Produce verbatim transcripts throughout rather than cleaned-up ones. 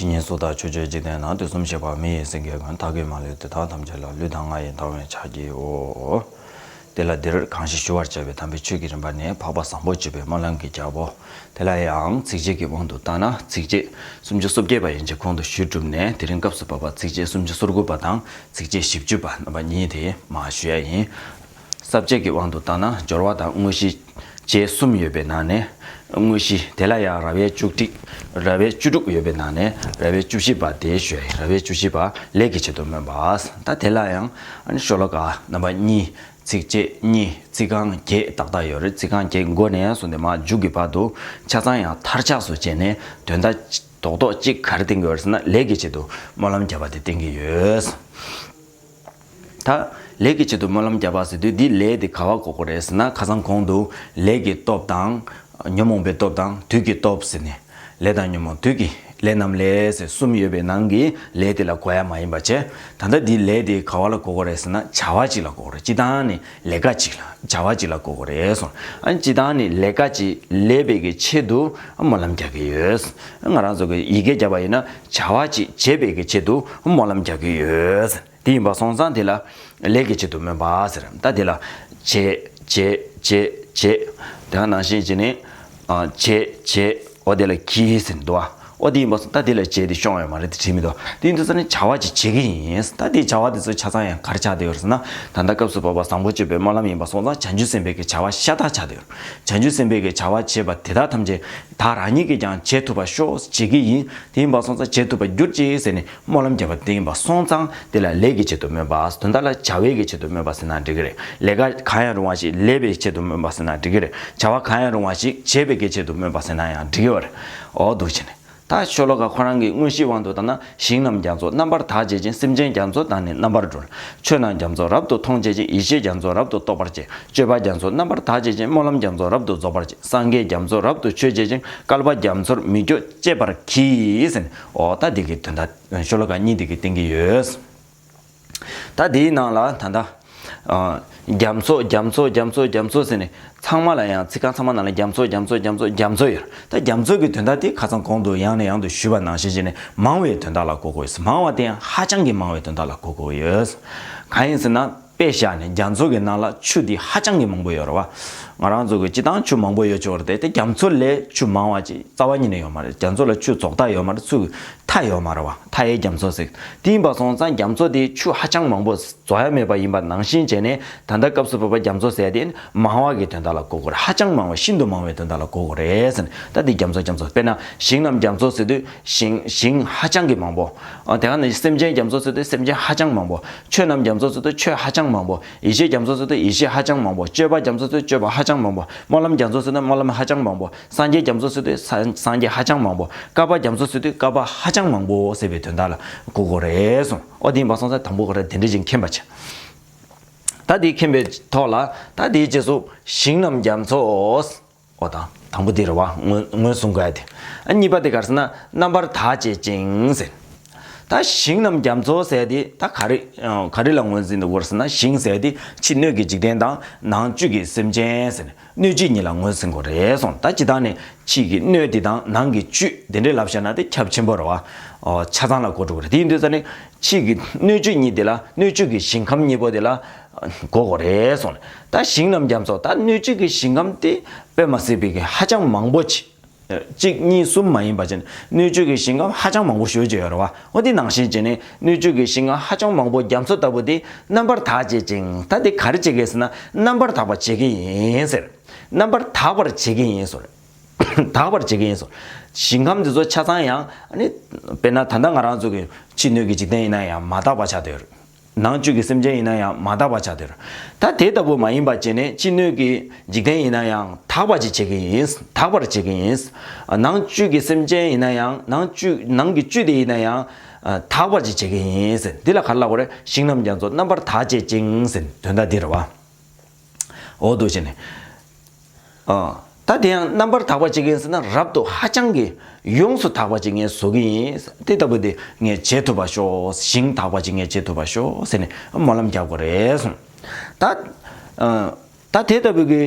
ཉན་སོ་ཐག་ཆོད་ཆོད་འཇིག་རྟེན་ན། དུས་གསུམ་གཤེགས་པ་མི་ཡི་སེང་གེ་ཀུན། བདག་གིས་མ་ལུས་དེ་དག་ཐམས་ཅད་ལ། ལུས་དང་ངག་ཡིད་དང་བས་ཕྱག་བགྱིའོ། དེ་ལ་འདིར་གང་ཞིག་ཞུ་བར་བྱ་བའི་དམ་པའི་ཆོས་ཀྱི་རིམ་པ་ནི། འཕགས་པ་བཟང་པོ་སྤྱོད་པའི་སྨོན་ལམ་གྱི་རྒྱལ་པོ། དེ་ལ་ཡང་ཚིགས་བཅད་ཀྱི་དབང་དུ་བཏང་ན། ཚིགས་བཅད་སུམ་ཅུ་སོ་བརྒྱད་པ་ཡན་ཆད་གོང་དུ་ཞུས་གྲུབ་ནས། དེ་རིང་སྐབས་སུ་བབ་པ་ཚིགས་བཅད་སུམ་ཅུ་སོ་དགུ་པ་དང་ཚིགས་བཅད་བཞི་བཅུ་པ་རྣམ་པ་གཉིས་དེ་མར་ཞུ་ཡ་ཡིན། ས་བཅད་ཀྱི་དབང་དུ་བཏང་ན། སྦྱོར་བ་དང་དངོས་གཞི་བཅས་གསུམ་ཡོད་པའི་ནང་ནས། དངོས་གཞི་དེ་ལ་ཡང་ར་བའི་བཅུ་དྲུག་ར་བའི་བཅུ་དྲུག་ཡོད་པའི་ནང་ནས། ར་བའི་བཅུ་བཞི་པ་དེ་ཞུ་ཡ་ཡིན། ར་བའི་བཅུ་བཞི་པ་ལས་ཀྱི་ཆེད་དུ་སྨོན་པ། ད་དེ་ལ་ཡང་ཨ་ནི་ཤོ་ལོ་ཀ་རྣམ་པ་གཉིས། ཚིགས་བཅད་གཉིས། ཚིག་རྐང་བརྒྱད་ཏག་ཏག་ཡོད་རེད། ཚིག་རྐང་བརྒྱད་འགོ་ནས་བཟུང་སྟེ་མར་མཇུག་གི་བར་དུ་ཆ་ཚང་ཡང་མཐར་ཆགས་སུ་བྱས་ནས། དོན་དག་རྡོག་རྡོག་གཅིག་ག་རེ་བསྟན་གྱི་ཡོད་རེད་ཟེར་ན། ལས་ཀྱི་ཆེད་དུ་སྨོན་ལམ་བརྒྱབ་པ་དེ་བསྟན་གྱི་ཡོད། ད་ལས་ཀྱི་ཆེད་དུ་སྨོན་ལམ་བརྒྱབ་པ་ཟེར་དུས། འདི་ལས་དེ་ག་པར་གོ་དགོས་རེད་ཟེར་ན། ཁ་སང་གོང་དུ་ལས་ཀྱི་སྟོབས་དང་། ཉོན་མོངས་པའི་སྟོབས་དང་། དུས་ཀྱི་སྟོབས་ཟེར་ནས། ལས་དང་ཉོན་མོངས་དུས་ཀྱི་ལས་རྣམས་ལས་ཟེར་གསུམ་ཡོད་པའི་ནང་གི་ལས་དེ་ལ་གོ་ཡ་མ་ཡིན་པ་བྱས། ད་ལྟ་འདི་ལས་དེ་ག་པ་ལ་གོ་དགོས་རེད་ཟེར་ན། བྱ་བ་གཅིག་ལ་གོ་དགོས་རེད། སྤྱིར་བཏང་ནི་ལས་ཀ་གཅིག་ལ། བྱ་བ་གཅིག་ལ་གོ་དགོས་རེད་གསུངས། ཨ་ནི་སྤྱིར་བཏང་ནི་ལས་ཀ་གཅིག་ལས་པའི་གི་ཆེད་དུ་སྨོན་ལམ་རྒྱག་གི་ཡོད། ང་རང་ཚོ་གི་ཡི་གེ་བརྒྱབ་པ་ཡིན་ན། བྱ་བ་གཅིག་བྱེད་པའི་གི་ཆེད་དུ་སྨོན་ལམ་རྒྱག་གི་ཡོད། དེ་ཡིན་པ་སོང་ཙང་། དེ་ལ་ལས་ཀྱི་ཆེད་དུ་སྨོན་པ་ཟེར། ད་དེ་ལ་བྱེད་བྱེད་བྱེད་བྱེད། དེ་ག་ནང་བཞིན་བྱས་ནས། ཨ། བྱེད་བྱེད། འོ་དེ་ལ་གྱིས་ཟེར་འདུག་བ། འོ་དེ་ཡིན་པ་སོང་ཙང་། ད་དེ་ལ་བྱེད་དེ་ཤོང་ཡོད་མ་རེད། དེ་བྲིས་མི་འདུག་དེ་ཡིན་དུས་ཙ་ནས་བྱ་བ་ཅིག་བྱེད་ཀྱི་ཡིན། ད་དེ་བྱ་བ་དེ་ཚོ་ཆ་ཚང་ཡང་ག་རེ་ཆགས་བསྡད་ཡོད་རེད་ཟེར་ན། ད་ལྟ་སྐབས་སུ་བབ་པ་བཟང་པོ་སྤྱོད་པའི་སྨོན་ལམ་ཡིན་པ་སོང་ཙང་། བྱང་ཆུབ་སེམས་དཔའི་གི་བྱ་བ་ཤ་སྟག་ཆགས་བསྡད་ཡོད། བྱང་ཆུབ་སེམས་དཔའི་གི་བྱ་བ་བྱེད་པ་དེ་དག་ཐམས་ཅད་བདག་རང་ཉིད་ཀྱིས་ཀྱང་བྱེད་ཐུབ་པར་ཤོག་བྱེད་ཀྱི་ཡིན། དེ་ཡིན་པ་སོང་ཙང་བྱེད་ཐུབ་པར་གྱུར་ཅིག་ཟེར་ནས་སྨོན་ལམ་བརྒྱབ་པ་དེ་ཡིན་པ་སོང་ཙང་། དེ་ལ་ལས་ཀྱི་ཆེད་དུ་སྨོན་པ། དོན་དག་ལ་བྱ་བའི་གི་ཆེད་དུ་སྨོན་པ་ཟེར་ན་འགྲིག་གི་རེད། ལས་ཀ་གང་ཡང་རུང་བ་ཞིག་ལས་པའི་ཆེད་དུ་སྨོན་པ་ཟེར་ན་འགྲིག་གི་རེད། བྱ་བ་གང་ཡང་རུང་བ་ཞིག་བྱེད་པའི་གི་ཆེད་དུ་སྨོན་པ་ཟེར་ན་ཡང་འགྲིག་གི་རེད། འོ་འདུག་བྱས་ནས། ད་ཤོ་ལོ་ཀ་ཁོ་རང་གི་དངོས་གཞིའི་དབང་དུ་བཏང་ན། ཞིང་རྣམས་རྒྱ་མཚོ་རྣམ་པར་དག་བྱེད་ཅིང་། སེམས་ཅན་རྒྱ་མཚོ་དག་ནི་རྣམ་པར་གྲོལ། ཆོས་རྣམས་རྒྱ་མཚོ་རབ་ཏུ་མཐོང་བྱེད་ཅིང་། ཡེ་ཤེས་རྒྱ་མཚོ་རབ་ཏུ་རྟོགས་པར་བྱེད། སྤྱོད་པ་རྒྱ་མཚོ་རྣམ་པར་དག་བྱེད་ཅིང་། སྨོན་ལམ་རྒྱ་མཚོ་རབ་ཏུ་རྫོགས་པར་བྱེད། སངས་རྒྱས་རྒྱ་མཚོ་རབ་ཏུ་མཆོད་བྱེད་ཅིང་། བསྐལ་པ་རྒྱ་མཚོར་མི་སྐྱོ་སྤྱད་པར་གྱིས་ཟེར་ནས། འོ་ད་འདི་གི་དོན་དག་ཤོ་ལོ་ཀ་གཉིས་འདི་གི་སྟེང་གི་ཡོད། ད་འདིའི་ནང་ལ་ད་ལྟ། ཨ། རྒྱ་མཚོ་རྒྱ་མཚོ་རྒྱ་མཚོ་རྒྱ་མཚོ་ཟེར་ནས་ཚང་མ་ལ་ཡང་ཚིག་རྐང་ཚང་མ་ནང་ལ་རྒྱ་མཚོ་རྒྱ་མཚོ་རྒྱ་མཚོ་རྒྱ་མཚོ་ཡོད། ད་རྒྱ་མཚོ་གི་དོན་དག་དེ་ཁ་སང་གོང་དུ་ཡང་ནས་ཡང་དུ་ཞུས་པ་ནང་བཞིན་བྱས་ནས་མང་བའི་དོན་དག་ལ་གོ་དགོས་ཡོད། མང་བ་དེ་ཡང་ཧ་ཅང་གི་མང་བའི་དོན་དག་ལ་གོ་དགོས་ཡོད། གང་ཡིན་ཟེར་ན། དཔེ་བཞག་ནས་རྒྱ་མཚོ་གི་ནང་ལ་ཆུ་དེ་ཧ་ཅང་གི་མང་པོ་ཡོད་རེད་བ། ང་རང་ཚོ་གི་སྤྱིར་བཏང་ཆུ་མང་པོ་ཡོད་ཆོག་རེད་དེ། དེ་རྒྱ་མཚོ་ལས་ཆུ་མང་བ་ཅིག་རྩ་བ་ཉིད་ནས་ཡོད་མ་རེད། རྒྱ་མཚོ་ལ་ཆུ་རྫོགས་མཐའ་ཡོད་མ་རེད། ཆུ་མཐའ་ཡོད་མ་རེད་བ། མཐའ་ཡས་རྒྱ་མཚོ་ཟེར། དེ་ཡིན་པ་སོང་ཙང་རྒྱ་མཚོ་དེ་ཆུ་ཧ་ཅང་མང་པོ་རྫོགས་ཡ་མེད་པ་ཡིན་པ་ནང་བཞིན་བྱས་ནས། ད་ལྟ་སྐབས་སུ་བབ་པ་རྒྱ་མཚོ་ཟེར་དེ་མང་བ་གི་དོན་དག་ལ་གོ་དགོས་རེད། ཧ་ཅང་མང་བ། ཤིན་ཏུ་མང་བའི་དོན་དག་ལ་གོ་དགོས་རེད་ཟེར་ནས། ད་དེ་རྒྱ་མཚོ་རྒྱ་མཚོ། དཔེར་ན་ཞིང་རྣམས་རྒྱ་མཚོ་ཟེར་དུས། ཞིང་ཞིང་ཧ་ཅང་གི་མང་པོ། ཨ། དེ་ག་ནས་སེམས་ཅན་རྒྱ་མཚོ་ཟེར་དུས། སེམས་ཅན་ཧ་ཅང་མང་པོ། ཆོས་རྣམས་རྒྱ་མཚོ་ཟེར་དུས། ཆོས་ཧ་ཅང་མང་པོ། ཡེ་ཤེས་རྒྱ་མཚོ་ཟེར་དུས། ཡེ་ཤེས་ཧ་ཅང་མང་པོ། སྤྱོད་པ་རྒྱ་མཚོ་ཟེར་དུས། སྤྱོད་པ་ཧ་ཅང་མང་པོ། སྨོན་ལམ་རྒྱ་མཚོ་ཟེར་དུས། སྨོན་ལམ་ཧ་ཅང་མང་པོ། སངས་རྒྱས་རྒྱ་མཚོ་ཟེར་དུས། སངས་སངས་རྒྱས་ཧ་ཅང་མང་པོ། བསྐལ་པ་རྒྱ་མཚོ་ཟེར་དུས། བསྐལ་པ་ཧ་ཅང་མང་པོ་ཟེར་བའི་དོན་དག་ལ་གོ་དགོས་རེད་གསུངས། འོ་དེ་ཡིན་པ་སོང་ཙང་དང་པོ་ཁོ་རང་དེ་འདྲ་ཅིག་མཁྱེན་པ་བྱས། ད་དེ་མཁྱེན་པའི་ཐོག་ལ། ད་དེའི་རྗེས་སུ་ཞིང་རྣམས་རྒྱ་མཚོ། འོ་ད་དང་པོ་དེ་རེད་བ། སྔོན་སྔོན་གསུང་དགོས་ཡ་དེ། ཨ། གཉིས་པ་དེ་ག་རེ་ཟེར་ན། རྣམ་པར་དག་བྱེད་ཅིང་ཟེར། ད་ཞིང་རྣམས་རྒྱ་མཚོ་ཟེར་དེ་ད་ག་རེ། ཨ། ག་རེ་ལ་ངོས་འཛིན་འདུག་གོ་ཟེར་ན། ཞིང་ཟེར་དེ་ཕྱི་སྣོད་ཀྱི་འཇིག་རྟེན་དང་ནང་བཅུད་ཀྱི་སེམས་ཅན་ཟེར་ནས། སྣོད་བཅུད་གཉིས་ལ་ངོས་འཛིན་དགོས་རེད་གསུངས། ད་སྤྱིར་བཏང་ནས་ཕྱི་གི་སྣོད་དེ་དང་ནང་གི་བཅུད་དེ་འདྲའི་ལབ་བཞག་ན་དེ་ཁྱབ་ཆེན་པོ་རེད་བ། ཨོ། ཆ་ཚང་ལ་གོ་འགྲོ་གི་རེད། དེ་ཡིན་དུས་ཙ་ནས་ཕྱི་གི་སྣོད་བཅུད་གཉིས་དེ་ལ། སྣོད་བཅུད་ཀྱི་ཞིང་ཁམས་གཉིས་པོ་དེ་ལ་གོ་དགོས་རེད་གསུངས། ད་ཞིང་རྣམས་རྒྱ་མཚོ། ད་སྣོད་བཅུད་ཀྱི་ཞིང་ཁམས་དེ་དཔེ་མ་སྲིད་པའི་གི་ཧ་ཅང་མང་པོ་ཅིག་གཅིག་གཉིས་གསུམ་མ་ཡིན་པ་ཅན། སྣོད་བཅུད་ཀྱི་ཞིང་ཁམས་ཧ་ཅང་མང་པོ་ཞེ་པོ་ཅིག་ཡོད་རེད་བ། འོ་དེ་ནང་བཞིན་བྱས་ནས་སྣོད་བཅུད་ཀྱི་ཞིང་ཁམས་ཧ་ཅང་མང་པོ་རྒྱ་མཚོ་ལྟ་བུ་དེ་རྣམ་པར་དག་བྱེད་ཅིང་། ད་དེ་ག་རེ་བྱེད་ཀྱི་ཟེར་ན། རྣམ་པར་དག་པར་བྱེད་ཀྱི་ཡིན་ཟེར། རྣམ་པར་དག་པར་བྱེད་ཀྱི་ཡིན་ཟེར། དག་པར་བྱེད་ཀྱི་ཡིན་ཟེར། ཞིང་ཁམས་འདི་ཚོ་ཆ་ཚང་ཡང་། ཨ་ནི། དཔེར་ན་ད་ལྟ་ང་རང་ཚོ་གི་ཕྱི་སྣོད་ཀྱི་འཇིག་རྟེན་ཡིན་ན་ཡང་མ་དག་པ་ཆགས་བསྡད་ཡོད་རེད། ནང་བཅུད་ཀྱི་སེམས་ཅན་ཡིན་ན་ཡང་མ་དག་པ་ཆགས་བསྡད་ཡོད་རེད། ད་དེ་ལྟ་བུ་མ་ཡིན་པ་བྱས་ནས་ཕྱི་སྣོད་ཀྱི་འཇིག་རྟེན་ཡིན་ན་ཡང་དག་པ་ཅིག་བྱེད་ཀྱི་ཡིན། དག་པར་བྱེད་ཀྱི་ཡིན། ནང་བཅུད་ཀྱི་སེམས་ཅན་ཡིན་ན་ཡང་། ནང་བཅུད། ནང་གི་བཅུད་དེ་ཡིན་ན་ཡང་དག་པ་ཅིག་བྱེད་ཀྱི་ཡིན་ཟེར། འདི་ལ་ག་རེ་ལབ་དགོས་རེད། ཞིང་རྣམས་རྒྱ་མཚོ་རྣམ་པར་དག་བྱེད་ཅིང་ཟེར། དོན་དག་འདི་རེད་བ། འོ་འདུག་བྱས་ནས། ཨ། ད་དེ་ཡང་རྣམ་པར་དག་པ་བྱེད་ཀྱི་ཡིན་ཟེར་ན། རབ་ཏུ་ཧ་ཅང་གི་ཡོངས་སུ་དག་པ་ཅིག་ངས་བཟོ་གི་ཡིན། དེ་ལྟ་བུ་དེ་ངས་བྱེད་ཐུབ་པར་ཤོག་ཞིང་དག་པ་ཅིག་ངས་བྱེད་ཐུབ་པར་ཤོག་ཟེར་ནས་སྨོན་ལམ་རྒྱག་དགོས་རེད་གསུངས། ད། ཨ། ད་དེ་ལྟ་བུ་གི་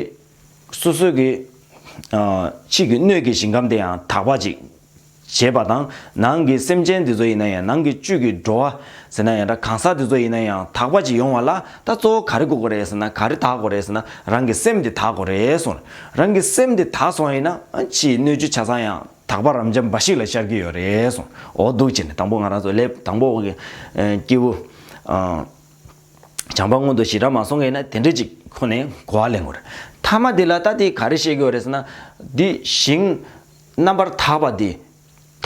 སོ་སོའི་གི། ཨ། ཕྱི་གི་སྣོད་ཀྱི་ཞིང་ཁམས་དེ་ཡང་དག་པ་ཅིག་བྱེད་པ་དང་། ནང་གི་སེམས་ཅན་འདི་ཚོ་ཡིན་ན་ཡང་། ནང་གི་བཅུད་ཀྱི་འགྲོ་བ་ཟེར་ན་ཡང་འདྲ། གང་ཟག་འདི་ཚོ་ཡིན་ན་ཡང་དག་པ་ཅིག་ཡོང་བ་ལ་ད་གཙོ་བོ་ག་རེ་དགོས་ཀྱི་རེད་ཟེར་ན། ག་རེ་དག་དགོས་རེད་ཟེར་ན། རང་གི་སེམས་འདི་དག་དགོས་རེད་གསུངས། རང་གི་སེམས་འདི་དག་སོང་བ་ཡིན་ན། ཨ་ཕྱིའི་སྣོད་བཅུད་ཆ་ཚང་ཡང་དག་པ་རབ་འབྱམས་འབའ་ཞིག་ལ་ཤར་གྱི་ཡོད་རེད་གསུངས། འོ་འདུག་བྱས་ནས་དང་པོ་ང་རང་ཚོ་ལས་དང་པོ་གི་ཨ་སྐྱེས་བུ་ཨ་བྱམས་པ་སྔོན་དུ་ཞེ་དྲག་མ་སོང་གི་ཡིན་ན་དེ་འདྲ་ཅིག་ཁོ་ནས་གོ་བ་ལེན་དགོས་རེད། མཐའ་མ་དེ་ལ་ད་དེ་ག་རེ་བཤད་ཀྱི་ཡོད་རེད་ཟེར་ན། འདི་ཞིང་རྣམ་པར་དག་པ་དེ།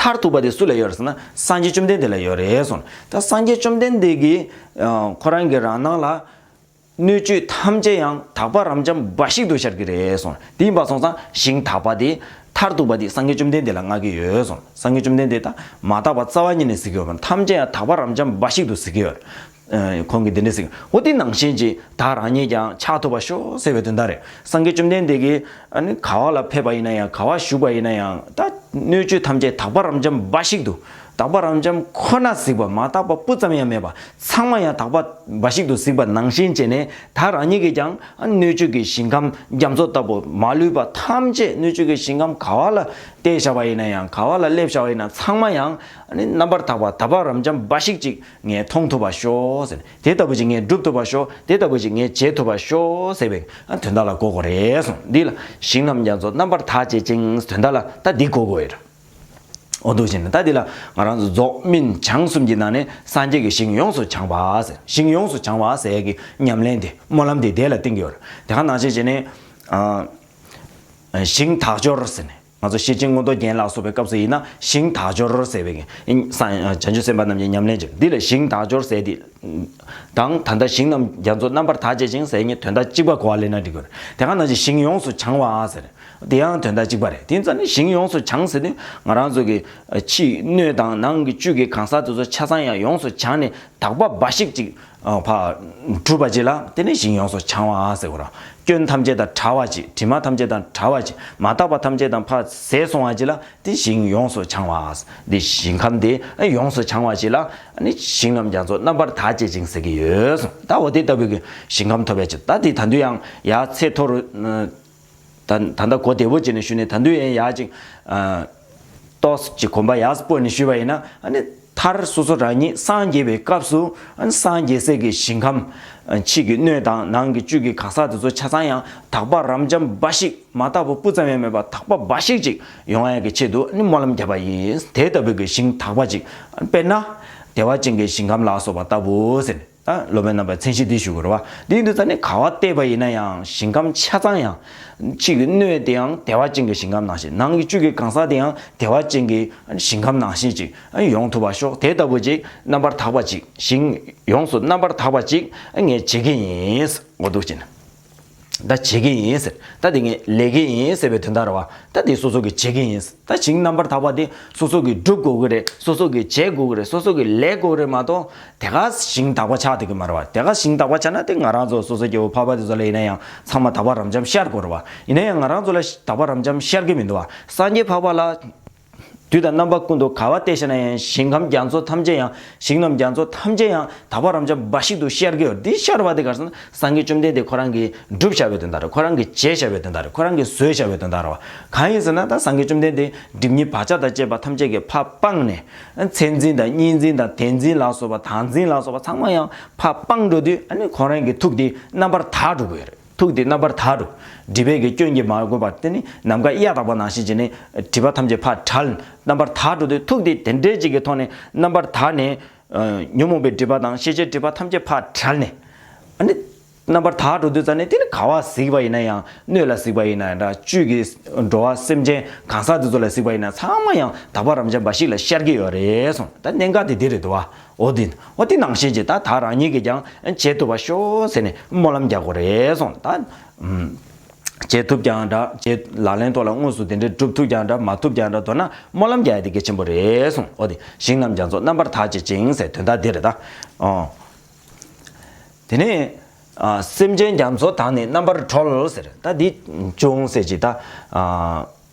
མཐར་ཐུག་པ་དེ་སུ་ལ་ཡོད་རེད་ཟེར་ན། སངས་རྒྱས་བཅོམ་ལྡན་འདས་ལ་ཡོད་རེད་གསུངས། ད་སངས་རྒྱས་བཅོམ་ལྡན་འདས་ཀྱིས་ཨ་ཁོ་རང་གི་རང་སྣང་ལ་སྣོད་བཅུད་ཐམས་ཅད་ཡང་དག་པ་རབ་འབྱམས་འབའ་ཞིག་ཏུ་ཤར་གྱི་རེད་གསུངས། དེ་ཡིན་པ་སོང་ཙང་ཞིང་དག་པ་དེ། མཐར་ཐུག་པ་དེ་སངས་རྒྱས་བཅོམ་ལྡན་འདས་ལ་མངའ་གི་ཡོད་གསུངས། སངས་རྒྱས་བཅོམ་ལྡན་འདས་ད་མ་དག་པ་རྩ་བ་ཉིད་ནས་གཟིགས་ཀྱི་ཡོད་པ། ཐམས་ཅད་ཡང་དག་པ་རབ་འབྱམས་འབའ་ཞིག་ཏུ་གཟིགས་ཀྱི་ཡོད། ཨ་ཁོང་གིས་འདི་འདྲ་གཟིགས། འོ་དེ་ནང་བཞིན་གྱི་ད་རང་ཉིད་ཀྱང་ཆགས་ཐུབ་པར་ཤོག་ཟེར་བའི་དོན་དག་རེད། སངས་རྒྱས་བཅོམ་ལྡན་འདས་ཀྱིས་ཨ་ནི་ག་བ་ལ་ཕེབས་པ་ཡིན་ན་ཡང་། ག་བ་བཞུགས་པ་ཡིན་ན་ཡང་། ད་སྣོད་བཅུད་ཐམས་ཅད་དག་པ་རབ་འབྱམས་འབའ་ཞིག་ཏུ། དག་པ་རབ་འབྱམས་ཁོ་ན་གཟིགས་པ། མ་དག་པ་སྤུ་ཙམ་ཡང་མེད་པ། ཚང་མ་ཡང་དག་པ་འབའ་ཞིག་ཏུ་གཟིགས་པ་ནང་བཞིན་བྱས་ནས། ད་རང་ཉིད་ཀྱིས་ཀྱང་ཨ་སྣོད་བཅུད་ཀྱི་ཞིང་ཁམས་རྒྱ་མཚོ་ལྟ་བུ་མ་ལུས་པ་ཐམས་ཅད། སྣོད་བཅུད་ཀྱི་ཞིང་ཁམས་ག་བ་ལ་བལྟས་བཞག་པ་ཡིན་ན་ཡང་། ག་བ་ལ་སླེབས་བཞག་པ་ཡིན་ན། ཚང་མ་ཡང་ཨ་ནི་རྣམ་པར་དག་པ་དག་པ་རབ་འབྱམས་འབའ་ཞིག་ཅིག་ངས་མཐོང་ཐུབ་པར་ཤོག་ཟེར་ནས། དེ་ལྟ་བུ་ཅིག་ངས་སྒྲུབ་ཐུབ་པར་ཤོག་དེ་ལྟ་བུ་ཅིག་ངས་བྱེད་ཐུབ་པར་ཤོག་ཟེར་བའི་ཨ་དོན་དག་ལ་གོ་དགོས་རེད་གསུངས། འདི་ལ་ཞིང་རྣམས་རྒྱ་མཚོ་རྣམ་པར་དག་བྱེད་ཅིང་། དོན་དག་ལ་ད་འདི་གོ་དགོས་ཡོད་རེད། འོ་འདུག་བྱས་ནས་ད་འདི་ལ་ང་རང་ཚོ་རྫོགས་སྨིན་བྱང་གསུམ་གྱི་ནང་ནས་སངས་རྒྱས་ཀྱི་ཞིང་ཡོངས་སུ་བྱང་བ་ཟེར། ཞིང་ཡོངས་སུ་བྱང་བ་ཟེར་ཡས་ཀྱི་ཉམས་ལེན་དེ། སྨོན་ལམ་དེ་དེ་ལ་བརྟེན་གྱི་ཡོད་རེད། དེ་ག་ནང་བཞིན་བྱས་ནས་ཨ་ཞིང་དག་སྦྱོར་ཟེར་ནས། ང་ཚོ་ཤེར་ཕྱིན་མངོན་རྟོགས་རྒྱན་ལ་སོགས་པའི་སྐབས་སུ་ཡིན་ན། ཞིང་དག་སྦྱོར་ཟེར་བའི་གི་སངས་བྱང་ཆུབ་སེམས་དཔའ་རྣམས་ཀྱི་ཉམས་ལེན་བྱེད། འདི་ལ་ཞིང་དག་སྦྱོར་ཟེར་དེ་དང་། ད་ལྟ་ཞིང་རྣམས་རྒྱ་མཚོ་རྣམ་པར་དག་བྱེད་ཅིང་ཟེར་གཉིས་དོན་དག་གཅིག་པ་གོ་བ་ལེན་ན་འགྲིག་གི་རེད། དེ་ག་ནང་བཞིན་ཞིང་ཡོངས་སུ་བྱང་བ་ཟེར། དེ་ཡང་དོན་དག་གཅིག་པ་རེད། དེ་ཙང་ནི་ཞིང་ཡོངས་སུ་བྱང་ཟེར་དུས་ང་རང་ཚོ་གི་ཕྱིའི་སྣོད་དང་ནང་གི་བཅུད་ཀྱི་གང་ཟག་དེ་ཚོ་ཆ་ཚང་ཡང་ཡོངས་སུ་བྱང་ནས་དག་པ་འབའ་ཞིག་ཅིག་ཨ་ཕར་གྲུབ་པ་ཅིག་ལ་དེ་ནི་ཞིང་ཡོངས་སུ་བྱང་བ་ཟེར་གོ་ར། སྐྱོན་ཐམས་ཅད་དང་བྲལ་བ་ཅིག་དྲི་མ་ཐམས་ཅད་དང་བྲལ་བ་ཅིག་མ་དག་པ་ཐམས་ཅད་དང་ཕར་ཟད་སོང་བ་ཅིག་ལ་དེ་ཞིང་ཡོངས་སུ་བྱང་བ། འདི་ཞིང་ཁམས་དེ་ཡོངས་སུ་བྱང་བ་ཅིག་ལ་ནི་ཞིང་རྣམས་རྒྱ་མཚོ་རྣམ་པར་དག་བྱེད་ཅིང་ཟེར་གྱི་ཡོད་གསུངས། ད་འོ་དེ་ལྟ་བུའི་གི་ཞིང་ཁམས་ཐོབ་པའི་ཕྱིར། ད་དེ་ད་དུང་ཡང་ཡར་ཚད་མཐོ་རུ། ད་ད་ལྟ་གོ་བདེ་པོ་བྱས་ནས་ཞུས་ནས། ད་དུང་ཡང་ཡར་ཅིག་ཨ་ཏོག་ཙམ་ཅིག་གོམ་པ་ཡར་སྤོས་ནས་ཞུས་པ་ཡིན་ན། ཨ་ནི་མཐར་སོ་སོ་རང་ཉིད་སངས་རྒྱས་པའི་སྐབས་སུ། ཨ་ནི་སངས་རྒྱས་སའི་གི་ཞིང་ཁམས། ཨ་ཕྱི་གི་སྣོད་དང་ནང་གི་བཅུད་ཀྱི་གང་ཟག་དེ་ཚོ་ཆ་ཚང་ཡང་དག་པ་རབ་འབྱམས་འབའ་ཞིག་མ་དག་པ་སྤུ་ཙམ་ཡང་མེད་པ་དག་པ་འབའ་ཞིག་ཅིག་ཡོང་ཡ་གི་ཆེད་དུ་ཨ་ནི་སྨོན་ལམ་བརྒྱབ་པ་ཡིན། དེ་ལྟ་བུའི་གི་ཞིང་དག་པ་ཅིག་དཔེར་ན་བདེ་བ་ཅན་གྱི་ཞིང་ཁམས་ལ་སོགས་པ་ལྟ་བུ་ཟེར་ནས། ད་སློབ་དཔོན་རྣམ་པའི་མཚན་གཞི་འདི་ཞུ་དགོས་རེད་བ། འདི་འདི་ཙ་ནི་ག་བ་བལྟས་པ་ཡིན་ན་ཡང་ཞིང་ཁམས་ཆ་ཚང་ཡང་། ཕྱི་གི་སྣོད་དེ་ཡང་བདེ་བ་ཅན་གྱི་ཞིང་ཁམས་ནང་བཞིན། ནང་གི་བཅུད་ཀྱི་གང་ཟག་དེ་ཡང་བདེ་བ་ཅན་གྱི་ཞིང་ཁམས་ནང་བཞིན་ཅིག་ཡོང་ཐུབ་པ་ཤོག་དེ་ལྟ་བུ་ཅིག་རྣམ་པར་དག་པ་ཅིག་ཞིང་ཡོངས་སུ་རྣམ་པར་དག་པ་ཅིག་ངས་བྱེད་ཀྱི་ཡིན། འོ་འདུག་ཅིང་། ད་བྱེད་ཀྱི་ཡིན་ཟེར། ད་དེ་ངས་ལས་ཀྱི་ཡིན་ཟེར་བའི་དོན་དག་རེད་བ། ད་དེ་སོ་སོ་གིས་བྱེད་ཀྱི་ཡིན། ད་ཞིང་རྣམ་པར་དག་པ་དེ་སོ་སོ་གིས་སྒྲུབ་དགོས་ཀྱི་རེད། སོ་སོ་གིས་བྱེད་དགོས་ཀྱི་རེད། སོ་སོ་གིས་ལས་དགོས་ཀྱི་རེད་མ་གཏོགས། དེ་ག་ཞིང་དག་པ་ཆགས་བསྡད་ཀྱི་མ་རེད་བ། དེ་ག་ཞིང་དག་པ་ཆགས་ན་དེ་ང་རང་ཚོ་སོ་སོ་སྐྱེ་བོ་འཕགས་པ་དེ་ཚོ་ལ་ཡིན་ན་ཡང་ཚང་མ་དག་པ་རབ་འབྱམས་ཤར་དགོས་རེད་བ། ཡིན་ན་ཡང་ང་རང་ཚོ་ལ་དག་པ་རབ་འབྱམས་ཤར་གྱི་མི་འདུག་བ། སངས་རྒྱས་འཕགས་པ་ལ། དུས་དང་རྣམ་པ་ཀུན་ཏུ་ག་བ་བལྟས་ཤེ་ན་ཡང་ཞིང་ཁམས་རྒྱ་མཚོ་ཐམས་ཅད་ཡང་། ཞིང་རྣམས་རྒྱ་མཚོ་ཐམས་ཅད་ཡང་དག་པ་རབ་འབྱམས་འབའ་ཞིག་ཏུ་ཤར་གྱི་ཡོད། འདི་ཤར་བ་དེ་ག་རེ་ཟེར་ན་སངས་རྒྱས་བཅོམ་ལྡན་འདས་ཁོ་རང་གིས་བསྒྲུབས་བཞག་པའི་དོན་དག་རེད། ཁོ་རང་གིས་བྱས་བཞག་པའི་དོན་དག་རེད། ཁོ་རང་གིས་བཟོས་བཞག་པའི་དོན་དག་རེད་བ། གང་ཡིན་ཟེར་ན་ད་སངས་རྒྱས་བཅོམ་ལྡན་འདས་སྒྲིབ་གཉིས་བག་ཆགས་དང་བཅས་པ་ཐམས་ཅད་ཀྱིས་ཕར་སྤངས་ནས། མཚན་འཛིན་དང་གཉིས་འཛིན་དང་དེ་འཛིན་ལ་སོགས་པ་དག་འཛིན་ལ་སོགས་པ་ཚང་མ་ཡང་ཕར་སྤངས་འགྲོ་དུས་ཨ་ནི་ཁོ་རང་གི་ཐུགས་དེ་རྣམ་པར་དག་འགྲོ་གི་ཡོད་རེད། ཐུགས་དེ་རྣམ་པར་དག་འགྲོ། སྒྲིབ་པའི་གི་སྐྱོན་གྱིས་མ་གོས་པར་དེ་ནི་ནམ་མཁའ་གཡའ་དག་པ་ནང་བཞིན་བྱས་ནས་སྒྲིབ་པ་ཐམས་ཅད་ཕར་བྲལ། རྣམ་པར་དག་འགྲོ་དུས་ཐུགས་དེ་དེ་འདྲའི་ཅིག་གི་ཐོག་ནས་རྣམ་པར་དག་ནས། ཨ་ཉོན་མོངས་པའི་སྒྲིབ་པ་དང་ཤེས་བྱའི་སྒྲིབ་པ་ཐམས་ཅད་ཕར་བྲལ་ནས། ཨ་ནི། རྣམ་པར་དག་འགྲོ་དུས་ཙ་ནས་དེ་ནི་ག་བ་གཟིགས་པ་ཡིན་ན་ཡང་སྣོད་ལ་གཟིགས་པ་ཡིན་ན་འདྲ། བཅུད་ཀྱི་འགྲོ་བ་སེམས་ཅན་གང་ཟག་དེ་ཚོ་ལ་གཟིགས་པ་ཡིན་ན་ཚང་མ་ཡང་དག་པ་རབ་འབྱམས་འབའ་ཞིག་ལ་ཤར་གྱི་ཡོད་རེད་གསུངས། ད་གནད་འགག་དེ་འདི་རེད་འདུག་བ། འོ་དེ། འོ་དེ་ནང་བཞིན་གྱི་ད་ད་རང་ཉིད་ཀྱིས་ཀྱང་བྱེད་ཐུབ་པ་ཤོག་ཟེར་ནས་སྨོན་ལམ་རྒྱག་དགོས་རེད་གསུངས། ད། ཨུམ། བྱེད་ཐུབ་ཀྱང་འདྲ། བྱེད་ལག་ལེན་ཐོག་ལ་དངོས་སུ་དེ་འདྲའི་སྒྲུབ་ཐུབ་ཀྱང་འདྲ། མ་ཐུབ་ཀྱང་འདྲ། མདོར་ན་སྨོན་ལམ་རྒྱག་ཡ་དེ་གལ་ཆེན་པོ་རེད་གསུངས། འོ་དེ་ཞིང་རྣམས་རྒྱ་མཚོ་རྣམ་པར་དག་བྱེད་ཅིང་ཟེར་དོན་དག་འདི་རེད་ད། ཨོ། དེ་ནས། ཨ་སེམས་ཅན་རྒྱ་མཚོ་དག་ནི་རྣམ་པར་གྲོལ་ཟེར། ད་འདི་ཅུང་ཟད་ཅིག་ད། ཨ།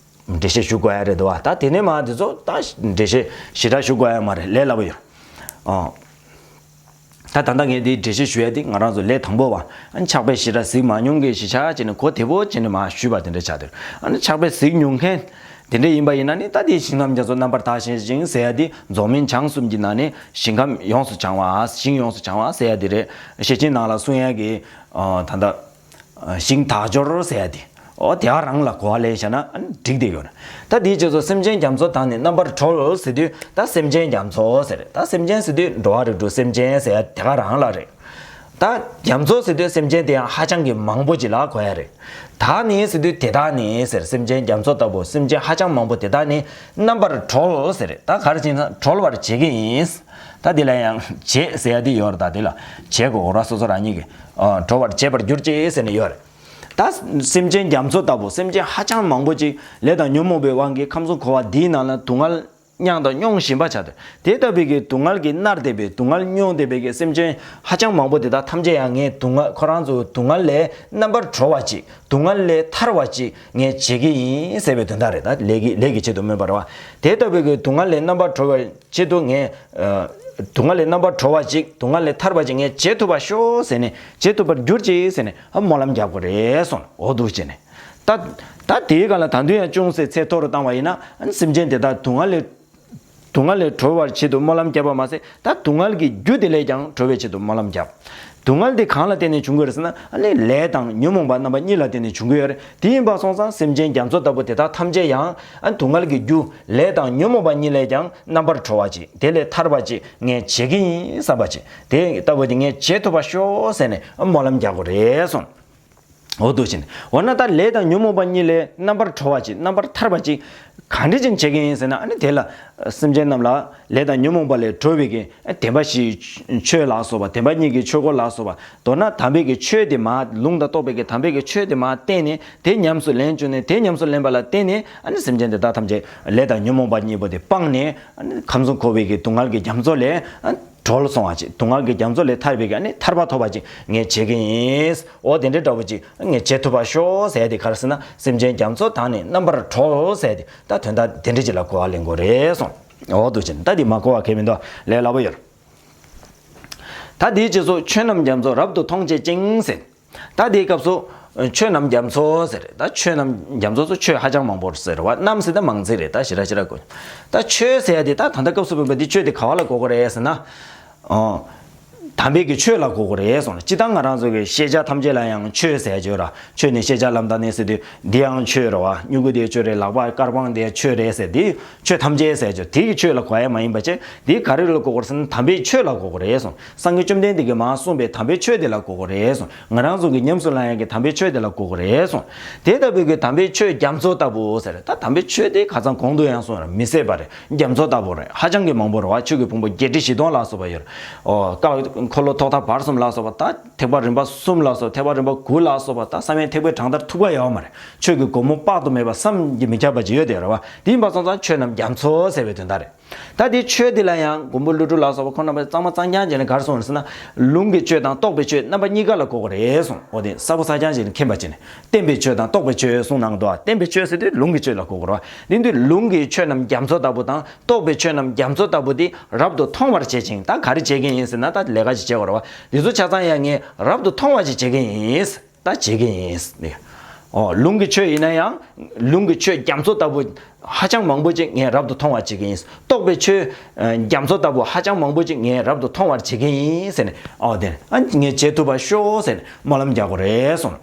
འགྲེལ་བཤད་ཞུ་དགོས་ཡ་རེད་འདུག་བ། ད་དེ་ནས་མ་དེ་ཚོ་ད་འགྲེལ་བཤད་ཞེ་དྲག་ཞུ་དགོས་ཡ་མ་རེད། ལས་སླ་པོ་ཡོད། ཨོ། ད་ད་ལྟ་ངས་འདི་འགྲེལ་བཤད་ཞུ་ཡ་དེ་ང་རང་ཚོ་ལས་དང་པོ་བ། ཨ་ནི་ཕྱག་དཔེ་ཞེ་དྲག་གཟིགས་མ་མྱོང་མཁན་ཞིག་ཆགས་བྱས་ནས་གོ་བདེ་པོ་བྱས་ནས་མ་ཞུས་པ་དེ་འདྲ་ཆགས་འདུག་ཨ་ནི་ཕྱག་དཔེ་གཟིགས་མྱོང་མཁན་ དེ་འདྲ་ཡིན་པ་ཡིན་ན་ནི་ད་དེ་ཞིང་ཁམས་རྒྱ་མཚོ་རྣམ་པར་དག་བྱེད་ཅིང་ཟེར་ཡ་དེ་རྫོགས་སྨིན་བྱང་གསུམ་གྱི་ནང་ནས་ཞིང་ཁམས་ཡོངས་སུ་བྱང་བ། ཞིང་ཡོངས་སུ་བྱང་བ་ཟེར་ཡ་དེ་རེད། ཤེར་ཕྱིན་ནང་ལ་གསུང་ཡ་གི་ད་ལྟ་ཞིང་དག་སྦྱོར་ཟེར་ཡ་དེ། ཨོ་དེ་ག་རང་ལ་གོ་བ་ལེན་བྱས་ན་འགྲིག་བསྡད་ཡོད་རེད། ད་དེའི་རྗེས་སུ་སེམས་ཅན་རྒྱ་མཚོ་དག་ནི་རྣམ་པར་གྲོལ་ཟེར་དུས་ད་སེམས་ཅན་རྒྱ་མཚོ་ཟེར་རེད། ད་སེམས་ཅན་ཟེར་དུས་འགྲོ་བ་རིགས་དྲུག་སེམས་ཅན་ཟེར་ཡ་དེ་ག་རང་ལ་རེད། ད་རྒྱ་མཚོ་ཟེར་དུས་སེམས་ཅན་དེ་ཡང་ཧ་ཅང་གི་མང་པོ་ཅིག་ལ་གོ་ཡ་རེད། དག་ནི་ཟེར་དུས་དེ་དག་ནི་ཟེར། སེམས་ཅན་རྒྱ་མཚོ་ལྟ་བུ་སེམས་ཅན་ཧ་ཅང་མང་པོ་དེ་དག་ནི་རྣམ་པར་གྲོལ་ཟེར། ད་ག་རེ་བྱས་ན་གྲོལ་བར་བྱེད་ཀྱི་ཡིན། ད་དེ་ལ་ཡང་བྱེད་ཟེར་ཡ་དེ་ཡོད་རེད། ད་དེ་ལ་བྱེད་དགོས་ར། སོ་སོ་རང་ཉིད་ཀྱིས་གྲོལ་བར་བྱེད་པར་གྱུར་ཅིག་ཟེར་ནས་ཡོད་རེད། ད་སེམས་ཅན་རྒྱ་མཚོ་ལྟ་བུ་སེམས་ཅན་ཧ་ཅང་མང་པོ་ཅིག་ལས་དང་ཉོན་མོངས་པའི་དབང་གིས་ཁམས་གསུམ་འཁོར་བ་འདིའི་ནང་ལ་སྡུག་བསྔལ་མྱངས་དང་མྱོང་བཞིན་པ་ཆགས་ཏེ། དེ་ལྟ་བུའི་གི་སྡུག་བསྔལ་གྱིས་མནར་བསྡད་པའི་སྡུག་བསྔལ་མྱོང་བསྡད་པའི་གི་སེམས་ཅན་ཧ་ཅང་མང་པོ་དེ་དག་ཐམས་ཅད་ཡང་ངས་སྡུག་བསྔལ་ཁོ་རང་ཚོ་སྡུག་བསྔལ་ལས་རྣམ་པར་གྲོལ་བ་ཅིག་སྡུག་བསྔལ་ལས་ཐར་བ་ཅིག་ངས་བྱེད་ཀྱི་ཡིན་ཟེར་བའི་དོན་དག་རེད། ད་ལས་ཀྱི་ལས་ཀྱི་ཆེད་དུ་སྨོན་པ་རེད་བ། དེ་ལྟ་བུའི་གི་སྡུག་བསྔལ་ལས་རྣམ་པར་གྲོལ་བའི་ཆེད་དུ་ངས་ཨ་སྡུག་བསྔལ་ལས་རྣམ་པར་གྲོལ་བ་ཅིག་སྡུག་བསྔལ་ལས་ཐར་བ་ཅིག་ངས་བྱེད་ཐུབ་པར་ཤོག་ཟེར་ནས། བྱེད་ཐུབ་པར་གྱུར་ཅིག་ཟེར་ནས་ཨ་སྨོན་ལམ་རྒྱག་དགོས་རེད་གསུངས། འོ་འདུག་བྱས་ནས་ད་ད་དེའི་སྒང་ལ་ད་དུང་ཡང་ཅུང་ཟད་ཚད་མཐོ་རུ་བཏང་བ་ཡིན་ན། ཨ་ནི་སེམས་ཅན་དེ་དག་སྡུག་བསྔལ་ལས་སྡུག་བསྔལ་ལས་གྲོལ་བར་ཆེད་དུ་སྨོན་ལམ་བརྒྱབ་པ་མ་ཟད། ད་སྡུག་བསྔལ་གྱི་རྒྱུ་དེ་ལས་ཀྱང་གྲོལ་བའི་ཆེད་དུ་སྨོན་ལམ་བརྒྱབ། སྡུག་བསྔལ་དེ་གང་ལ་བརྟེན་ནས་བྱུང་གི་ཡོད་རེད་ཟེར་ན། ཨ་ནི་ལས་དང་ཉོན་མོངས་པ་རྣམ་པ་གཉིས་ལ་བརྟེན་ནས་བྱུང་གི་ཡོད་རེད། དེ་ཡིན་པ་སོང་ཙང་སེམས་ཅན་རྒྱ་མཚོ་ལྟ་བུ་དེ་དག་ཐམས་ཅད་ཡང་ཨ་སྡུག་བསྔལ་གྱི་རྒྱུ་ལས་དང་ཉོན་མོངས་པ་གཉིས་ལས་ཀྱང་རྣམ་པར་གྲོལ་བ་ཅིག་དེ་ལས་ཐར་བ་ཅིག་ངས་བྱེད་ཀྱི་ཡིན་བསམ་པ་ཅིག་དེ་ལྟ་བུ་དེ་ངས་བྱེད་ཐུབ་པར་ཤོག་ཟེར་ནས་སྨོན་ལམ་རྒྱག་དགོས་རེད་གསུངས། འོ་འདུག་བྱས་ནས། འོ་ན་ད་ལས་དང་ཉོན་མོངས་པ་གཉིས་ལས་རྣམ་པར་གྲོལ་བ་ཅིག་རྣམ་པར་ཐར་པ་ཅིག་གང་འདྲ་ཅིག་བྱེད་ཀྱི་ཡིན་ཟེར་ན། ཨ་ནི་དེ་ལ་སེམས་ཅན་རྣམས་ལ་ལས་དང་ཉོན་མོངས་པ་ལས་གྲོལ་བའི་གི་བདེན་པ་བཞིའི་ཆོས་ལ་སོགས་པ། བདེན་པ་གཉིས་ཀྱི་ཆོས་འཁོར་ལ་སོགས་པ། མདོར་ན་དམ་པའི་གི་ཆོས་དེ་མར་ལུང་དང་རྟོགས་པའི་གི་དམ་པའི་གི་ཆོས་དེ་མར་བསྟན་ནས་དེ་ཉམས་སུ་ལེན་བཅུག་ནས། དེ་ཉམས་སུ་ལེན་པ་ལ་བརྟེན་ནས་ཨ་ནི་སེམས་ཅན་དེ་དག་ཐམས་ཅད་ལས་དང་ཉོན་མོངས་པ་གཉིས་པོ་དེ་སྤངས་ནས། ཨ་ནི་ཁམས་གསུམ་འཁོར་བའི་གི་སྡུག་བསྔལ་གྱི་རྒྱ་མཚོ་ལས་ཨ་གྲོལ་སོང་བ་ཅིག་སྡུག་བསྔལ་གྱི་རྒྱ་མཚོ་ལས་ཐར་བའི་གི་ཨ་ནི་ཐར་པ་ཐོབ་པ་ཅིག་ངས་བྱེད་ཀྱི་ཡིན། འོ་དེ་འདྲའི་འདྲ་བོ་ཅིག་ངས་བྱེད་ཐུབ་པར་ཤོག་ཟེར་ཡ་དེ་ག་རེ་ཟེར་ན། སེམས་ཅན་རྒྱ་མཚོ་དག་ནི་རྣམ་པར་གྲོལ་ཟེར་ཡ་དེ། ད་དོན་དག་དེ་འདྲ་ཅིག་ལ་གོ་བ་ལེན་དགོས་རེད་གསུངས། འོ་འདུག་བྱས་ནས་ད་འདི་མ་གོ་བ་གང་ཡང་མི་འདུག་ལས་སླ་པོ་ཡོད། ད་དེའི་རྗེས་སུ་ཆོས་རྣམས་རྒྱ་མཚོ་རབ་ཏུ་མཐོང་བྱེད་ཅིང་ཟེར། ད་དེའི་སྐབས་སུ་ཆོས་རྣམས་རྒྱ་མཚོ་ཟེར། ད་ཆོས་རྣམས་རྒྱ་མཚོ་སོགས་ཆོས་ཧ་ཅང་མང་པོར་ཟེར་བ། རྣམས་ཟེར་ད་མང་ཚིག་རེད། ད་ཞེ་དྲག་ཞེ་དྲག་གོ། ད་ཆོས་ཟེར་ཡ་དེ་ད་ད་ལྟ་སྐབས་སུ་བབ་པ་འདི་ཆོས་དེ་ག་བ་ལ་གོ་དགོས་རེད་ཟེར་ན། ཨོ། དམ་པའི་གི་ཆོས་ལ་གོ་དགོས་རེད་གསུངས། སྤྱིར་བཏང་ང་རང་ཚོ་གི་ཤེས་བྱ་ཐམས་ཅད་ལ་ཡང་ཆོས་ཟེར་ཡ་ཅིག་ཡོད་ར། ཆོས་ནི་ཤེས་བྱ་ལམ་དང་ནི་ཟེར་དུས་འདི་ཡང་ཆོས་རེད་བ། སྨྱུ་གུ་དེ་ཆོས་རེད། ལག་པ་དཀར་པང་དེ་ཆོས་རེད་ཟེར། འདི་ཆོས་ཐམས་ཅད་ཟེར་ཡ་ཅིག་དེ་གི་ཆོས་ལ་གོ་ཡ་མ་ཡིན་པ་བྱས། འདི་ག་རེ་ལ་གོ་དགོས་རེད་ཟེར་ན། དམ་པའི་ཆོས་ལ་གོ་དགོས་རེད་གསུངས། སངས་རྒྱས་བཅོམ་ལྡན་འདས་ཀྱིས་མར་གསུངས་པའི་དམ་པའི་ཆོས་དེ་ལ་གོ་དགོས་རེད་གསུངས། ང་རང་ཚོ་གིས་ཉམས་སུ་བླང་ཡག་གི་དམ་པའི་ཆོས་དེ་ལ་གོ་དགོས་རེད་གསུངས། དེ་ལྟ་བུའི་གི་དམ་པའི་ཆོས་རྒྱ་མཚོ་ལྟ་བུ་ཟེར། ད་དམ་པའི་ཆོས་དེ་ཁ་སང་གོང་དུ་ཡང་གསུངས་རེད། མི་ཟད་པ་རེད། རྒྱ་མཚོ་ལྟ་བུ་རེད། ཧ་ཅང་གི་མང་པོ་རེད་བ། ཆོས་ཀྱི་ཕུང་པོ་བརྒྱད་ཁྲི་བཞི་སྟོང་ལ་སོགས་པ་ཡོད་རེད། ཨོ། ཀ་འཁོར་ལོ་ཐོག་མཐའ་བར་གསུམ་ལ་སོགས་པ། ད་ཐེག་པ་རིམ་པ་གསུམ་ལ་སོགས། ཐེག་པ་རིམ་པ་དགུ་ལ་སོགས་པ། ད་བསམ་ཡས་ཐེག་པའི་གྲངས་མཐར་ཐུག་པ་ཡོད་མ་རེད། ཆོས་ཀྱི་སྒོ་མོ་དཔག་ཏུ་མེད་པ་བསམ་གྱིས་མི་ཁྱབ་པ་ཅིག་ཡོད་དེ་རེད་བ། དེ་ཡིན་པ་སོང་ཙང་ཆོས་རྣམས་རྒྱ་མཚོ་ཟེར་བའི་དོན་དག་རེད། ད་དེ་ཆོས་དེ་ལ་ཡང་མགོན་པོ་ཀླུ་སྒྲུབ་ལ་སོགས་པ་ཁོང་རྣམ་པས་གཙང་མ་གཙང་རྐྱང་བྱས་ནས་ག་རེ་གསུངས་རེད་ཟེར་ན། ལུང་གི་ཆོས་དང་རྟོགས་པའི་ཆོས་རྣམ་པ་གཉིས་ཀ་ལ་གོ་དགོས་རེད་གསུངས། འོ་དེ་གསལ་པོ་གསལ་རྐྱང་བྱས་ནས་མཁྱེན་པ་བྱས་ནས། བསྟན་པའི་ཆོས་དང་རྟོགས་པའི་ཆོས་གསུངས་གནང་འདུག་བསྟན་པའི་ཆོས་ཟེར་དུས་ལུང་གི་ཆོས་ལ་གོ་དགོས་རེད་བ། དེ་དུས་ལུང་གི་ཆོས་རྣམས་རྒྱ་མཚོ་ལྟ་བུ་དང་རྟོགས་པའི་ཆོས་རྣམས་རྒྱ་མཚོ་ལྟ་བུ་དེ་རབ་ཏུ་མཐོང་བར་བྱེད་ཅིང་། ད་ག་རེ་བྱེད་ཀྱི་ཡིན་ཟེར་ན། ད་ལས་ཀ་ཅིག་བྱེད་དགོས་རེད་བ། དེ་ཚོ་ཆ་ཚང་ཡང་ངས་རབ་ཏུ་མཐོང་བ་ཅིག་བྱེད་ཀྱི་ཡིན། ད་བྱེད་ཀྱི་ཡིན། ཨོ། ལུང་གི་ཆོས་ཡིན་ན་ཡང་ལུང་གི་ཆོས་རྒྱ་མཚོ་ལྟ་བུ་ཧ་ཅང་མང་པོ་ཅིག་ངས་རབ་ཏུ་མཐོང་བ་བྱེད་ཀྱི་ཡིན། རྟོགས་པའི་ཆོས་ཨ་རྒྱ་མཚོ་ལྟ་བུ་ཧ་ཅང་མང་པོ་ཅིག་ངས་རབ་ཏུ་མཐོང་བར་བྱེད་ཀྱི་ཡིན་ཟེར་ནས། ཨོ་དེ་ཨ་ངས་བྱེད་ཐུབ་པར་ཤོག་ཟེར་ནས་སྨོན་ལམ་རྒྱག་དགོས་རེད་གསུངས།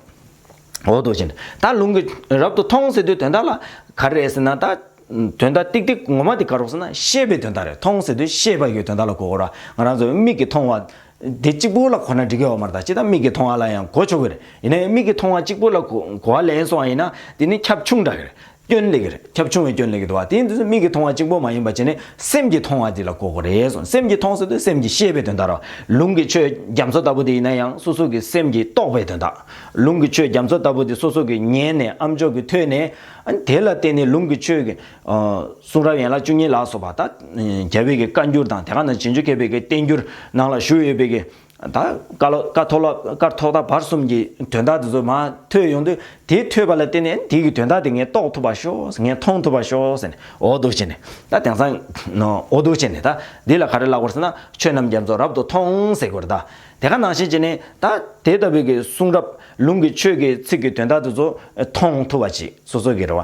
འོ་འདུག་བྱས་ནས་ད་ལུང་གི་རབ་ཏུ་མཐོང་ཟེར་དུས་དོན་དག་ལ་ག་རེ་རེད་ཟེར་ན། ད་དོན་དག་ཏིག་ཏིག་ངོ་མ་དེ་ག་རེ་རེད་ཟེར་ན་ཤེས་པའི་དོན་དག་རེད། མཐོང་ཟེར་དུས་ཤེས་པ་ཡི་དོན་དག་ལ་གོ་དགོས་ར། ང་རང་ཚོ་མིག་གིས་མཐོང་བ་དེ་གཅིག་པོ་ལ་གོ་ན་འགྲིག་གི་ཡོད་མ་རེད། ད་སྤྱིར་བཏང་མིག་གིས་མཐོང་བ་ལ་ཡང་གོ་ཆོག་གི་རེད། ཡིན་ན་ཡང་མིག་གིས་མཐོང་བ་གཅིག་པོ་ལ་གོ་གོ་བ་ལེན་སོང་བ་ཡིན་ན་དེ་ནི་ཁྱབ་ཆུང་དྲགས་གི་རེད། སྐྱོན་སླེབས་ཀྱི་རེད། ཁྱབ་ཆུང་བའི་སྐྱོན་སླེབས་ཀྱི་འདུག་བ། དེ་ཡིན་དུས་མིག་གིས་མཐོང་བ་གཅིག་པོ་མ་ཡིན་པ་བྱས་ནས་སེམས་ཀྱིས་མཐོང་བ་དེ་ལ་གོ་དགོས་རེད་གསུངས། སེམས་ཀྱིས་མཐོང་ཟེར་དུས་སེམས་ཀྱིས་ཤེས་པའི་དོན་དག་རེད། ལུང་གི་ཆོས་རྒྱ་མཚོ་ལྟ་བུ་དེ་ཡིན་ན་ཡང་སོ་སོ་གི་སེམས་ཀྱིས་རྟོགས་པའི་དོན་དག། ལུང་གི་ཆོས་རྒྱ་མཚོ་ལྟ་བུ་དེ་སོ་སོ་གི་ཉན་ནས་ཨ་མཆོག་གིས་ཐོས་ནས། ཨ་དེ་ལ་བརྟེན་ནས་ལུང་གི་ཆོས་ཀྱི་ཨ་གསུང་རབ་ཡན་ལག་བཅུ་གཉིས་ལ་སོགས་པ། ད་རྒྱལ་བའི་གི་བཀའ་འགྱུར་དང་། དེ་ག་ནང་བཞིན་རྗེ་བཙུན་མཁས་པའི་གི་བསྟན་འགྱུར་ནང་ལ་བཞུགས་ཡོད་པའི་གི། ད་ཀ་ལོ་ཀ་ཐོག་ལ་ཀ་ཐོག་མཐའ་བར་གསུམ་གྱི་དོན་དག་དེ་ཚོ་མར་ཐོས་ཡོང་དུས། དེ་ཐོས་པ་ལ་བརྟེན་ནས་དེ་གི་དོན་དག་དེ་ངས་རྟོགས་ཐུབ་པ་ཤོག་ངས་མཐོང་ཐུབ་པ་ཤོག་ཟེར་ནས། འོ་འདུག་བྱས་ནས་ད་དེང་སང་ནོ་འོ་འདུག་བྱས་ནས་ད་འདི་ལ་ག་རེ་ལབ་དགོས་ཟེར་ན། ཆོས་རྣམས་རྒྱ་མཚོ་རབ་ཏུ་མཐོང་ཟེར་དགོས་རེད། ད་དེ་ག་ནང་བཞིན་བྱས་ནས་ད་དེ་ལྟ་བུའི་གི་གསུང་རབ་ལུང་གི་ཆོས་ཀྱི་ཚིག་གི་དོན་དག་དེ་ཚོ་མཐོང་ཐུབ་པ་ཅིག་སོ་སོ་གི་རེད་བ།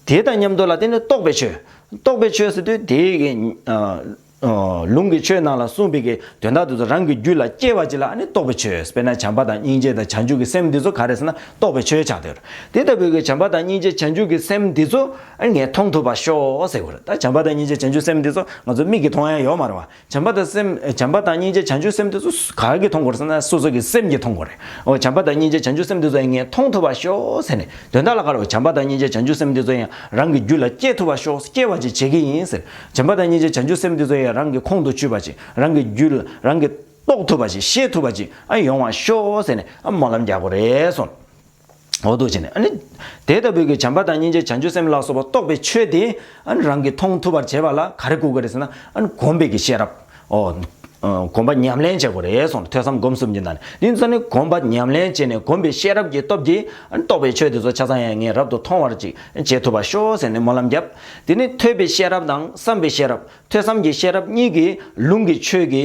དེ་དང་མཉམ་དུ་ལ་དེ་ནི་རྟོགས་པའི་ཆོས། རྟོགས་པའི་ཆོས་ཟེར་དུས་དེའི་གི་ཨ། ཨ། ལུང་གི་ཆོས་ནང་ལ་གསུངས་པའི་གི་དོན་དག་དེ་ཚོ་རང་གི་རྒྱུད་ལ་སྐྱེ་བ་ཅིག་ལ་ཨ་ནི་རྟོགས་པའི་ཆོས། དཔེར་ན་བྱམས་པ་དང་སྙིང་རྗེ་དང་བྱང་ཆུབ་ཀྱི་སེམས་འདི་ཚོ་ག་རེ་ཟེར་ན་རྟོགས་པའི་ཆོས་ཆགས་བསྡད་ཡོད་རེད། དེ་ལྟ་བུའི་གི་བྱམས་པ་དང་སྙིང་རྗེ་བྱང་ཆུབ་ཀྱི་སེམས་འདི་ཚོ་ཨ་ནི་ངས་མཐོང་ཐུབ་པར་ཤོག་ཟེར་གྱི་ཡོད་རེད། ད་བྱམས་པ་དང་སྙིང་རྗེ་བྱང་ཆུབ་སེམས་འདི་ཚོ་ང་ཚོ་མིག་གིས་མཐོང་ཡ་ཡོད་མ་རེད་བ། བྱམས་པ་དང་སེམས། བྱམས་པ་དང་སྙིང་རྗེ་བྱང་ཆུབ་སེམས་དེ་ཚོ་ག་གིས་མཐོང་དགོས་རེད་ཟེར་ན་སོ་སོ་གི་སེམས་ཀྱིས་མཐོང་དགོས་རེད། འོ་བྱམས་པ་དང་སྙིང་རྗེ་བྱང་ཆུབ་སེམས་དེ་ཚོ་ཡང་ངས་མཐོང་ཐུབ་པར་ཤོག་ཟེར་ནས་དོན་དག་ལ་ག་རེ། བྱམས་པ་དང་སྙིང་རྗེ་བྱང་ཆུབ་སེམས་དེ་ཚོ་ཡང་རང་གི་རྒྱུད་ལ་སྐྱེ་ཐུབ་པར་ཤོག་སྐྱེ་བ་ཅིག་བྱེད་ཀྱི་ཡིན་ཟེར། བྱམས་པ་དང་སྙིང་རྗེ་བྱང་ཆུབ་སེམས་དེ་ཚོ་ཡང་རང་གི་ཁོང་དུ་ཆུད་པ་ཅིག་རང་གི་རྒྱུད་ལ་རང་གིས་རྟོགས་ཐུབ་པ་ཅིག་ཤེས་ཐུབ་པ་ཅིག་ཨ་ཡོང་བར་ཤོག་ཟེར་ནས་ཨ་སྨོན་ལམ་རྒྱག་དགོས་རེད་གསུངས། འོ་འདུག་བྱས་ནས་ཨ་ནི། དེ་ལྟ་བུའི་གི་བྱམས་པ་དང་སྙིང་རྗེ་བྱང་ཆུབ་སེམས་ལ་སོགས་པ་རྟོགས་པའི་ཆོས་དེ་ཨ་ནི་རང་གིས་མཐོང་ཐུབ་པར་བྱེད་པ་ལ་ག་རེ་དགོས་ཀྱི་རེད་ཟེར་ན་ཨ་ནི་སྒོམ་པའི་གི་ཤེས་རབ། འོ། ཨ། སྒོམ་པ་ཉམས་ལེན་བྱེད་དགོས་རེད་གསུངས། ཐོས་བསམ་སྒོམ་གསུམ་གྱི་ནང་ནས་དེ་ཚོ་ནི་སྒོམ་པ་ཉམས་ལེན་བྱས་ནས་སྒོམ་པའི་ཤེས་རབ་ཀྱི་སྟོབས་ཀྱིས་ཨ་ནི་རྟོགས་པའི་ཆོས་དེ་ཚོ་ཆ་ཚང་ཡང་ངས་རབ་ཏུ་མཐོང་བར་ཅིག་བྱེད་ཐུབ་པར་ཤོག་ཟེར་ནས་སྨོན་ལམ་བརྒྱབ། དེ་ནི་ཐོས་པའི་ཤེས་རབ་དང་བསམ་པའི་ཤེས་རབ། ཐོས་བསམ་གྱི་ཤེས་རབ་གཉིས་ཀྱིས་ལུང་གི་ཆོས་ཀྱི་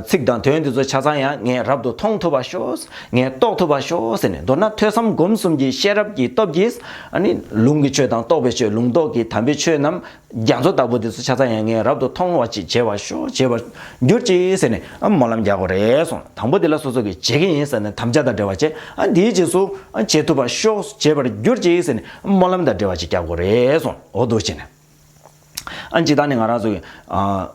ཚིག་དང་དོན་དེ་ཚོ་ཆ་ཚང་ཡང་ངས་རབ་ཏུ་མཐོང་ཐུབ་པར་ཤོག་ངས་རྟོགས་ཐུབ་པར་ཤོག་ཟེར་ནས། མདོར་ན་ཐོས་བསམ་སྒོམ་གསུམ་གྱི་ཤེས་རབ་ཀྱི་སྟོབས་ཀྱིས་ཨ་ནི་ལུང་གི་ཆོས་དང་རྟོགས་པའི་ཆོས། ལུང་རྟོགས་ཀྱི་དམ་པའི་ཆོས་རྣམས་རྒྱ་མཚོ་ལྟ་བུ་དེ་ཚོ་ཆ་ཚང་ཡང་ངས་རབ་ཏུ་མཐོང་བ་ཅིག་བྱེད་པར་ཤོག་བྱེད་པར་གྱུར་ཅིག་ཟེར་ནས་ཨ་སྨོན་ལམ་རྒྱག་དགོས་རེད་གསུངས། དང་པོ་དེ་ལ་སོ་སོ་གིས་བྱེད་ཀྱི་ཡིན་ཟེར་ནས་དམ་བཅའ་དང་འབྲེལ་བ་བྱས། ཨ་འདིའི་རྗེས་སུ་ཨ་བྱེད་ཐུབ་པར་ཤོག་བྱེད་པར་གྱུར་ཅིག་ཟེར་ནས་ཨ་སྨོན་ལམ་དང་འབྲེལ་བ་ཅིག་རྒྱག་དགོས་རེད་གསུངས། འོ་འདུག་བྱས་ནས། ཨ་ཇི་ལྟར་ནི་ང་རང་ཚོ་གི་ཨ་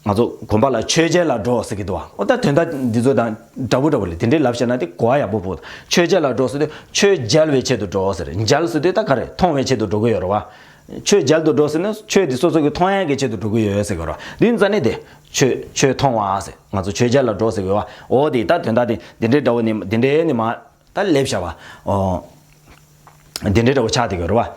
ང་ཚོ་དགོན་པ་ལ་མཆོད་མཇལ་ལ་འགྲོ་ཟེར་གྱི་འདུག་བ། འོ་ད་དོན་དག་འདི་ཚོ་དང་འདྲ་བོ་འདྲ་བོ་ལས་དེ་འདྲའི་ལབ་བཤད་ན་དེ་གོ་བ་ཡག་པོ་ཕོག་མཆོད་མཇལ་ལ་འགྲོ་ཟེར་དུས་མཆོད་མཇལ་བའི་ཆེད་དུ་འགྲོ་ཟེར། མཇལ་ཟེར་དུས་ད་ག་རེ་མཐོང་བའི་ཆེད་དུ་འགྲོ་གི་ཡོད་རེད་བ། མཆོད་མཇལ་དུ་འགྲོ་ཟེར་ན་ཆོས་འདི་སོ་སོ་གི་མཐོང་ཡག་གི་ཆེད་དུ་འགྲོ་གི་ཡོད་ཟེར་གི་རེད་བ། འདི་ཙ་ནི་དེ་ཆོས་ཆོས་མཐོང་བ་ཟེར། ང་ཚོ་མཆོད་མཇལ་ལ་འགྲོ་ཟེར་གི་ཡོད་བ། འོ་དེ་ད་དོན་དག་དེ་འདི་འདྲའི་འདྲ་བོ་ནི་འདི་འདྲའི་ནི་མ་ད་ལབ་བཞག་བ། འོ་འདི་འདྲའི་འདྲ་བོ་ཆགས་བསྡད་གི་ཡོད་རེད་བ།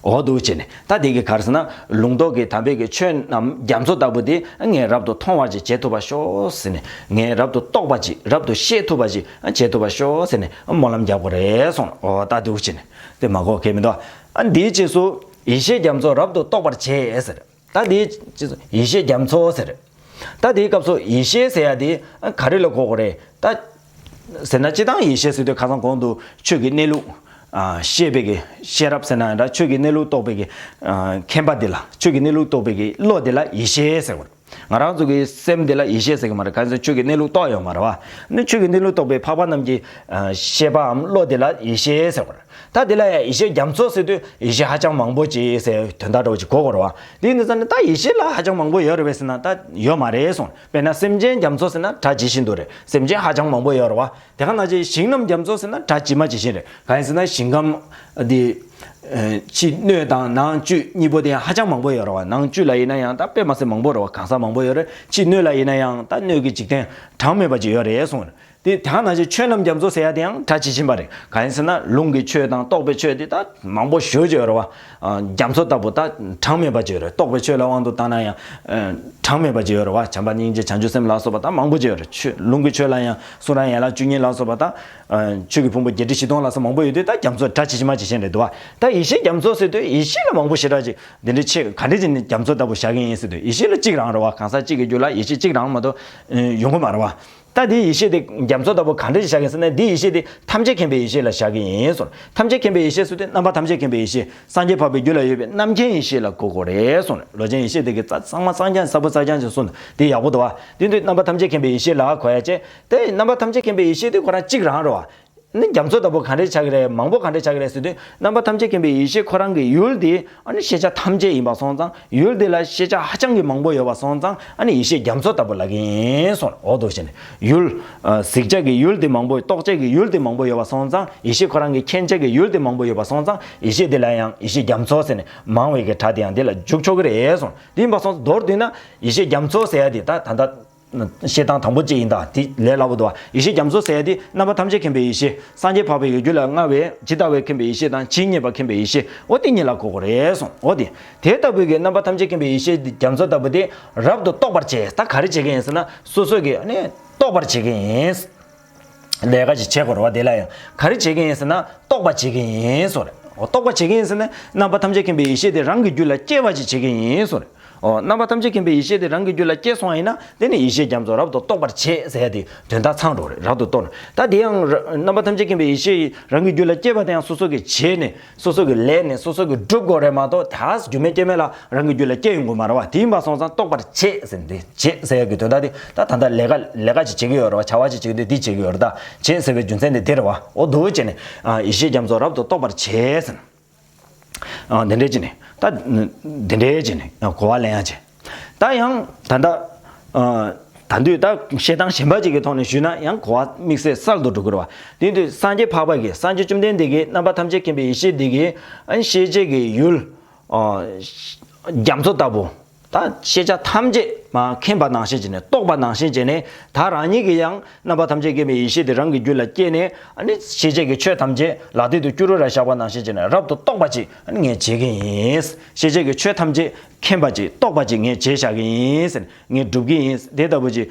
འོ་འདུག་བྱས་ནས་ད་དེ་གི་ག་རེ་ཟེར་ན་ལུང་རྟོགས་ཀྱི་དམ་པའི་གི་ཆོས་རྣམས་རྒྱ་མཚོ་ལྟ་བུ་དེ་ངས་རབ་ཏུ་མཐོང་བ་ཅིག་བྱེད་ཐུབ་པར་ཤོག་ཟེར་ནས། ངས་རབ་ཏུ་རྟོགས་པ་ཅིག་རབ་ཏུ་ཤེས་ཐུབ་པ་ཅིག་བྱེད་ཐུབ་པར་ཤོག་ཟེར་ནས་སྨོན་ལམ་རྒྱག་དགོས་རེད་གསུངས། འོ་ད་འདུག་བྱས་ནས་དེ་མ་གོ་གལ་མི་འདུག་ཨ་འདིའི་རྗེས་སུ་ཡེ་ཤེས་རྒྱ་མཚོ་རབ་ཏུ་རྟོགས་པར་བྱེད་ཟེར། ད་དེའི་རྗེས་སུ་ཡེ་ཤེས་རྒྱ་མཚོ་ཟེར། ད་དེའི་སྐབས་སུ་ཡེ་ཤེས་ཟེར་ཡ་དེ་ག་རེ་ལ་གོ་དགོས་རེད་ད། ཟེར་ན་སྤྱིར་བཏང་ཡེ་ཤེས་ཟེར་དུས་ཁ་སང་གོང་དུ་ཆོས་ཀྱི་གནས་ལུགས་ཤེས་པའི་གི་ཤེས་རབ་ཟེར་ན་ཡང་འདྲ། ཆོས་ཀྱི་གནས་ལུགས་རྟོགས་པའི་གི་མཁྱེན་པ་དེ་ལ། ཆོས་ཀྱི་གནས་ལུགས་རྟོགས་པའི་གི་བློ་དེ་ལ་ཡེ་ཤེས་ཟེར་བ་རེད། ང་རང་ཚོ་གི་སེམས་དེ་ལ་ཡེ་ཤེས་ཟེར་གི་མ་རེད། གང་ཟེར་ཆོས་ཀྱི་གནས་ལུགས་རྟོགས་ཡོད་མ་རེད་བ། ནི་ཆོས་ཀྱི་གནས་ལུགས་རྟོགས་པའི་འཕགས་པ་རྣམས་ཀྱི་ཤེས་པའམ་བློ་དེ་ལ་ཡེ་ཤེས་ཟེར་བ་རེད། ད་དེ་ལ་ཡང་ཡེ་ཤེས་རྒྱ་མཚོ་ཟེར་དུས་ཡེ་ཤེས་ཧ་ཅང་མང་པོ་ཅིག་ཟེར་དོན་དག་འདྲ་བོ་ཅིག་གོ་དགོས་རེད་བ། དེ་ཡིན་དུས་ཙང་ནི་ད་ཡེ་ཤེས་ལ་ཧ་ཅང་མང་པོ་ཡོད་རེད་པས་ཟེར་ན་ད་ཡོད་མ་རེད་གསུངས། དཔེར་ན་སེམས་ཅན་རྒྱ་མཚོ་ཟེར་ན་གྲགས་ཇི་བཞིན་དུ་རེད། སེམས་ཅན་ཧ་ཅང་མང་པོ་ཡོད་རེད་བ། དེ་ག་ནང་བཞིན་ཞིང་རྣམས་རྒྱ་མཚོ་ཟེར་ན་གྲགས་ཇི་མ་ཇི་བཞིན་རེད། གང་ཡིན་ཟེར་ན་ཞིང་ཁམས་འདི་ཕྱི་སྣོད་དང་ནང་བཅུད་གཉིས་པོ་དེ་ཡང་ཧ་ཅང་མང་པོ་ཡོད་རེད་བ། ནང་བཅུད་ལ་ཡིན་ན་ཡང་ད་དཔེ་མ་སྲིད་མང་པོ་རེད་བ། གང་ས་མང་པོ་ཡོད་རེད། ཕྱི་སྣོད་ལ་ཡིན་ན་ཡང་ད་སྣོད་ཀྱི་འཇིག་རྟེན་གྲངས་མེད་པ་ཅིག་ཡོད་རེད་གསུངས། དེ་དེ་ག་ནང་བཞིན་ཆོས་རྣམས་རྒྱ་མཚོ་ཟེར་ཡ་དེ་ཡང་གྲགས་ཇི་བཞིན་པ་རེད། གང་ཡིན་ཟེར་ན་ལུང་གི་ཆོས་དང་རྟོགས་པའི་ཆོས་དེ་ད་མང་པོ་ཞེ་པོ་ཅིག་ཡོད་རེད་བ། རྒྱ་མཚོ་ལྟ་བུ་ད་གྲངས་མེད་པ་ཅིག་ཡོད་རེད། རྟོགས་པའི་ཆོས་ལ་དབང་དུ་བཏང་ན་ཡང་གྲངས་མེད་པ་ཅིག་ཡོད་རེད་བ། བྱམས་པ་སྙིང་རྗེ་བྱང་ཆུབ་སེམས་ལ་སོགས་པ་ད་མང་པོ་ཅིག་ཡོད་རེད། ཆོས་ལུང་གི་ཆོས་ལ་ཡང་གསུང་རབ་ཡན་ལག་བཅུ་གཉིས་ལ་སོགས་པ་ད་ཆོས་ཀྱི་ཕུང་པོ་བརྒྱད་ཁྲི་བཞི་སྟོང་ལ་སོགས་མང་པོ་ཡོད་དུས་ད་རྒྱ་མཚོ་གྲགས་ཇི་བཞིན་མ་ཇི་བཞིན་རེད་འདུག་བ། ད་ཡེ་ཤེས་རྒྱ་མཚོ་ཟེར་དུས་ཡེ་ཤེས་ལ་མང་པོ་ཞེ་དྲག་ཅིག་འདི་འདྲའི་ཆེ་ག་འདྲ་ཅིག་ནི་རྒྱ་མཚོ་ལྟ་བུ་བཞག་གི་ཡིན་ཟེར་དུས་ཡེ་ཤེས་ལ་གཅིག་རང་རེད་བ། གང་ཟག་གཅིག་གི་རྒྱུད་ལ་ཡེ་ཤེས་གཅིག་རང་མ་གཏོགས་ཡོང་གི་མ་རེད་བ། ད་འདིའི་ཡེ་ཤེས་དེ་རྒྱ་མཚོ་ལྟ་བུ་ག་འདྲ་ཞིག་བཞག་གི་ཡིན་ཟེར་ན། འདིའི་ཡེ་ཤེས་དེ་ཐམས་ཅད་མཁྱེན་པའི་ཡེ་ཤེས་ལ་བཞག་གི་ཡིན་ཟེར། ཐམས་ཅད་མཁྱེན་པའི་ཡེ་ཤེས་ཟེར་དུས་རྣམ་པ་ཐམས་ཅད་མཁྱེན་པའི་ཡེ་ཤེས། སངས་རྒྱས་འཕགས་པའི་རྒྱུད་ལ་ཡོད་པའི་རྣམ་མཁྱེན་ཡེ་ཤེས་ལ་གོ་དགོས་རེད་གསུངས། ལོ་ཆེན་ཡེ་ཤེས་དེ་གི་རྩ་ཚང་མ་གསང་རྐྱང་ས་བོན་གསང་རྐྱང་ཞིག་གསུངས། དེ་ཡག་པོ་འདུག་བ། དེ་དུས་རྣམ་པ་ཐམས་ཅད་མཁྱེན་པའི་ཡེ་ཤེས་ལ་གོ་ཡ་བྱས། དེ་རྣམ་པ་ཐམས་ཅད་མཁྱེན་པའི་ཡེ་ཤེས་དེ་ཁོ་རང་གཅིག་རང་རེད་བ། ནི་རྒྱ་མཚོ་ལྟ་བུ་ག་འདྲས་ཆགས་ཀྱི་རེད། མང་པོ་ག་འདྲས་ཆགས་ཀྱི་རེད་ཟེར་དུས་རྣམ་པ་ཐམས་ཅད་མཁྱེན་པའི་ཡེ་ཤེས་ཁོ་རང་གི་ཡུལ་དེ་ཨ་ནི་ཤེས་བྱ་ཐམས་ཅད་ཡིན་པ་སོང་ཙང་། ཡུལ་དེ་ལ་ཤེས་བྱ་ཧ་ཅང་གི་མང་པོ་ཡོད་པ་སོང་ཙང་ཨ་ནི་ཡེ་ཤེས་རྒྱ་མཚོ་ལྟ་བུ་ལབ་ཀྱི་ཡིན་གསུངས། འོ་འདུག་བྱས་ནས་ཡུལ། ཨ། གཟིགས་བྱ་གི་ཡུལ་དེ་མང་པོ། རྟོགས་བྱ་གི་ཡུལ་དེ་མང་པོ་ཡོད་པ་སོང་ཙང་། ཡེ་ཤེས་ཁོ་རང་གི་མཁྱེན་བྱ་གི་ཡུལ་དེ་མང་པོ་ཡོད་པ་སོང་ཙང་། ཡེ་ཤེས་དེ་ལ་ཡང་ཡེ་ཤེས་རྒྱ་མཚོ་ཟེར་ནས་མང་བའི་གི་སྒྲ་དེ་ཡང་དེ་ལ་འཇུག་ཆོག་གི་རེད་གསུངས། དེ་ཡིན་པ་སོང་ཙང་མདོར་བསྡུས་ན་ཡེ་ཤེས་རྒྱ་མཚོ་ཟེར་ཡ་དེ་ད་ད་ལྟ། བཤད་སྟངས་དང་པོ་གཅིག་ཡིན་ད། དེ་ལས་སླ་པོ་འདུག་བ། ཡེ་ཤེས་རྒྱ་མཚོ་ཟེར་ཡ་དེ་རྣམ་པ་ཐམས་ཅད་མཁྱེན་པའི་ཡེ་ཤེས། སངས་རྒྱས་འཕགས་པའི་རྒྱུད་ལ་མངའ་བའི་ཇི་ལྟ་བས་མཁྱེན་པའི་ཡེ་ཤེས་དང་ཇི་སྙེད་པ་མཁྱེན་པའི་ཡེ་ཤེས། འོ་དེ་གཉིས་ལ་གོ་དགོས་རེད་གསུངས། འོ་དེ། དེ་ལྟ་བུའི་གི་རྣམ་པ་ཐམས་ཅད་མཁྱེན་པའི་ཡེ་ཤེས་དེ་རྒྱ་མཚོ་ལྟ་བུ་དེ་རབ་ཏུ་རྟོགས་པར་བྱེད། ད་ག་རེ་བྱེད་ཀྱི་ཡིན་ཟེར་ན། སོ་སོ་གི་ནི་རྟོགས་པར་བྱེད་ཀྱི་ཡིན། ལས་ཀ་ཅིག་བྱེད་དགོས་རེད་བ། དེ་ལ་ཡང་ག་རེ་བྱེད་ཀྱི་ཡིན་ཟེར་ན་རྟོགས་པ་བྱེད་ཀྱི་ཡིན་གསུངས་རེད། འོ་རྟོགས་པ་བྱེད་ཀྱི་ཡིན་ཟེར་ན་རྣམ་པ་ཐམས་ཅད་མཁྱེན་པའི་ཡེ་ཤེས་དེ་རང་གི་རྒྱུད་ལ་སྐྱེ་བ་ཅིག་བྱེད་ཀྱི་ཡིན་གསུངས་རེད། ཨོ། རྣམ་པ་ཐམས་ཅད་མཁྱེན་པའི་ཡེ་ཤེས་དེ་རང་གི་རྒྱུད་ལ་སྐྱེས་སོང་བ་ཡིན་ན། དེ་ནི་ཡེ་ཤེས་རྒྱ་མཚོ་རབ་ཏུ་རྟོགས་པར་བྱེད་ཟེར་ཡ་དེ་དོན་དག་ཚང་འགྲོ་རེད། རབ་ཏུ་རྟོགས་ནས། ད་དེ་ཡང་ར- རྣམ་པ་ཐམས་ཅད་མཁྱེན་པའི་ཡེ་ཤེས་རང་གི་རྒྱུད་ལ་སྐྱེས་པ་དེ་ཡང་སོ་སོ་གི་བྱས་ནས། སོ་སོ་གི་ལས་ནས་སོ་སོ་གི་སྒྲུབ་དགོས་རེད་མ་གཏོགས། ད་རྒྱུ་མེད་རྐྱེན་མེད་ལ་རང་གི་རྒྱུད་ལ་སྐྱེ་ཡོང་གི་མ་རེད་བ། དེ་ཡིན་པ་སོང་ཙང་རྟོགས་པར་བྱེད་ཟེར་ནས། དེ་བྱེད་ཟེར་ཡ་གི་དོན་དག་དེ་ད་ད་ལྟ་ལས་ཀ་ལས་ཀ་ཅིག་བྱེད་ཀྱི་ཡོད་རེད་བ། བྱ་བ་ཅིག་བྱེད་ཀྱི་འདུག་འདི་བྱེད་ཀྱི་ཡོད་རེད། ད་བྱེད་ཟེར་བའི་རྒྱུ་མཚན་དེ་དེ་རེད་བ། འོ་འདུག་བྱས་ནས། ཨ། ཡེ་ཤེས་རྒྱ་མཚོ་རབ་ཏུ་རྟོགས་པར་བྱེད་ཟེར་ནས། ཨ། དེ་འདྲས་བྱས་ནས། ད་དེ་འདྲས་བྱས་ནས། ཨ། གོ་བ་ལེན་ཡ་བྱས། ད་ཡང་ད་ལྟ། ཨ། ད་དུས་ད་བཤད་སྟངས་གཞན་པ་ཅིག་གི་ཐོག་ནས་ཞུས་ན་ཡང་གོ་བ་དམིགས་བསལ་གསལ་དུ་འགྲོ་གི་རེད་བ། དེ་དུས་སངས་རྒྱས་འཕགས་པ་གིས། སངས་རྒྱས་བཅོམ་ལྡན་འདས་ཀྱིས་རྣམ་པ་ཐམས་ཅད་མཁྱེན་པའི་ཡེ་ཤེས་འདི་གིས། ཨ། ཤེས་བྱའི་གི་ཡུལ། ཨ། རྒྱ་མཚོ་ལྟ་བུ། ད་ཤེས་བྱ་ཐམས་ཅད་མ་མཁྱེན་པ་ནང་བཞིན་བྱས་ནས། རྟོགས་པ་ནང་བཞིན་བྱས་ནས། ད་རང་ཉིད་ཀྱིས་ཡང་རྣམ་པ་ཐམས་ཅད་མཁྱེན་པའི་ཡེ་ཤེས་དེ་རང་གི་རྒྱུད་ལ་སྐྱེས་ནས། ཨ་ནི་ཤེས་བྱའི་གི་ཆོས་ཐམས་ཅད་ལག་མཐིལ་དུ་སྐྱུ་རུ་ར་བཞག་པ་ནང་བཞིན་བྱས་ནས་རབ་ཏུ་རྟོགས་པ་ཅིག་ཨ་ནི་ངས་བྱེད་ཀྱི་ཡིན། ཤེས་བྱའི་གི་ཆོས་ཐམས་ཅད་མཁྱེན་པ་ཅིག་རྟོགས་པ་ཅིག་ངས་བྱས་བཞག་གི་ཡིན་ཟེར། ངས་སྒྲུབ་ཀྱི་ཡིན། དེ་ལྟ་བུ་ཅིག་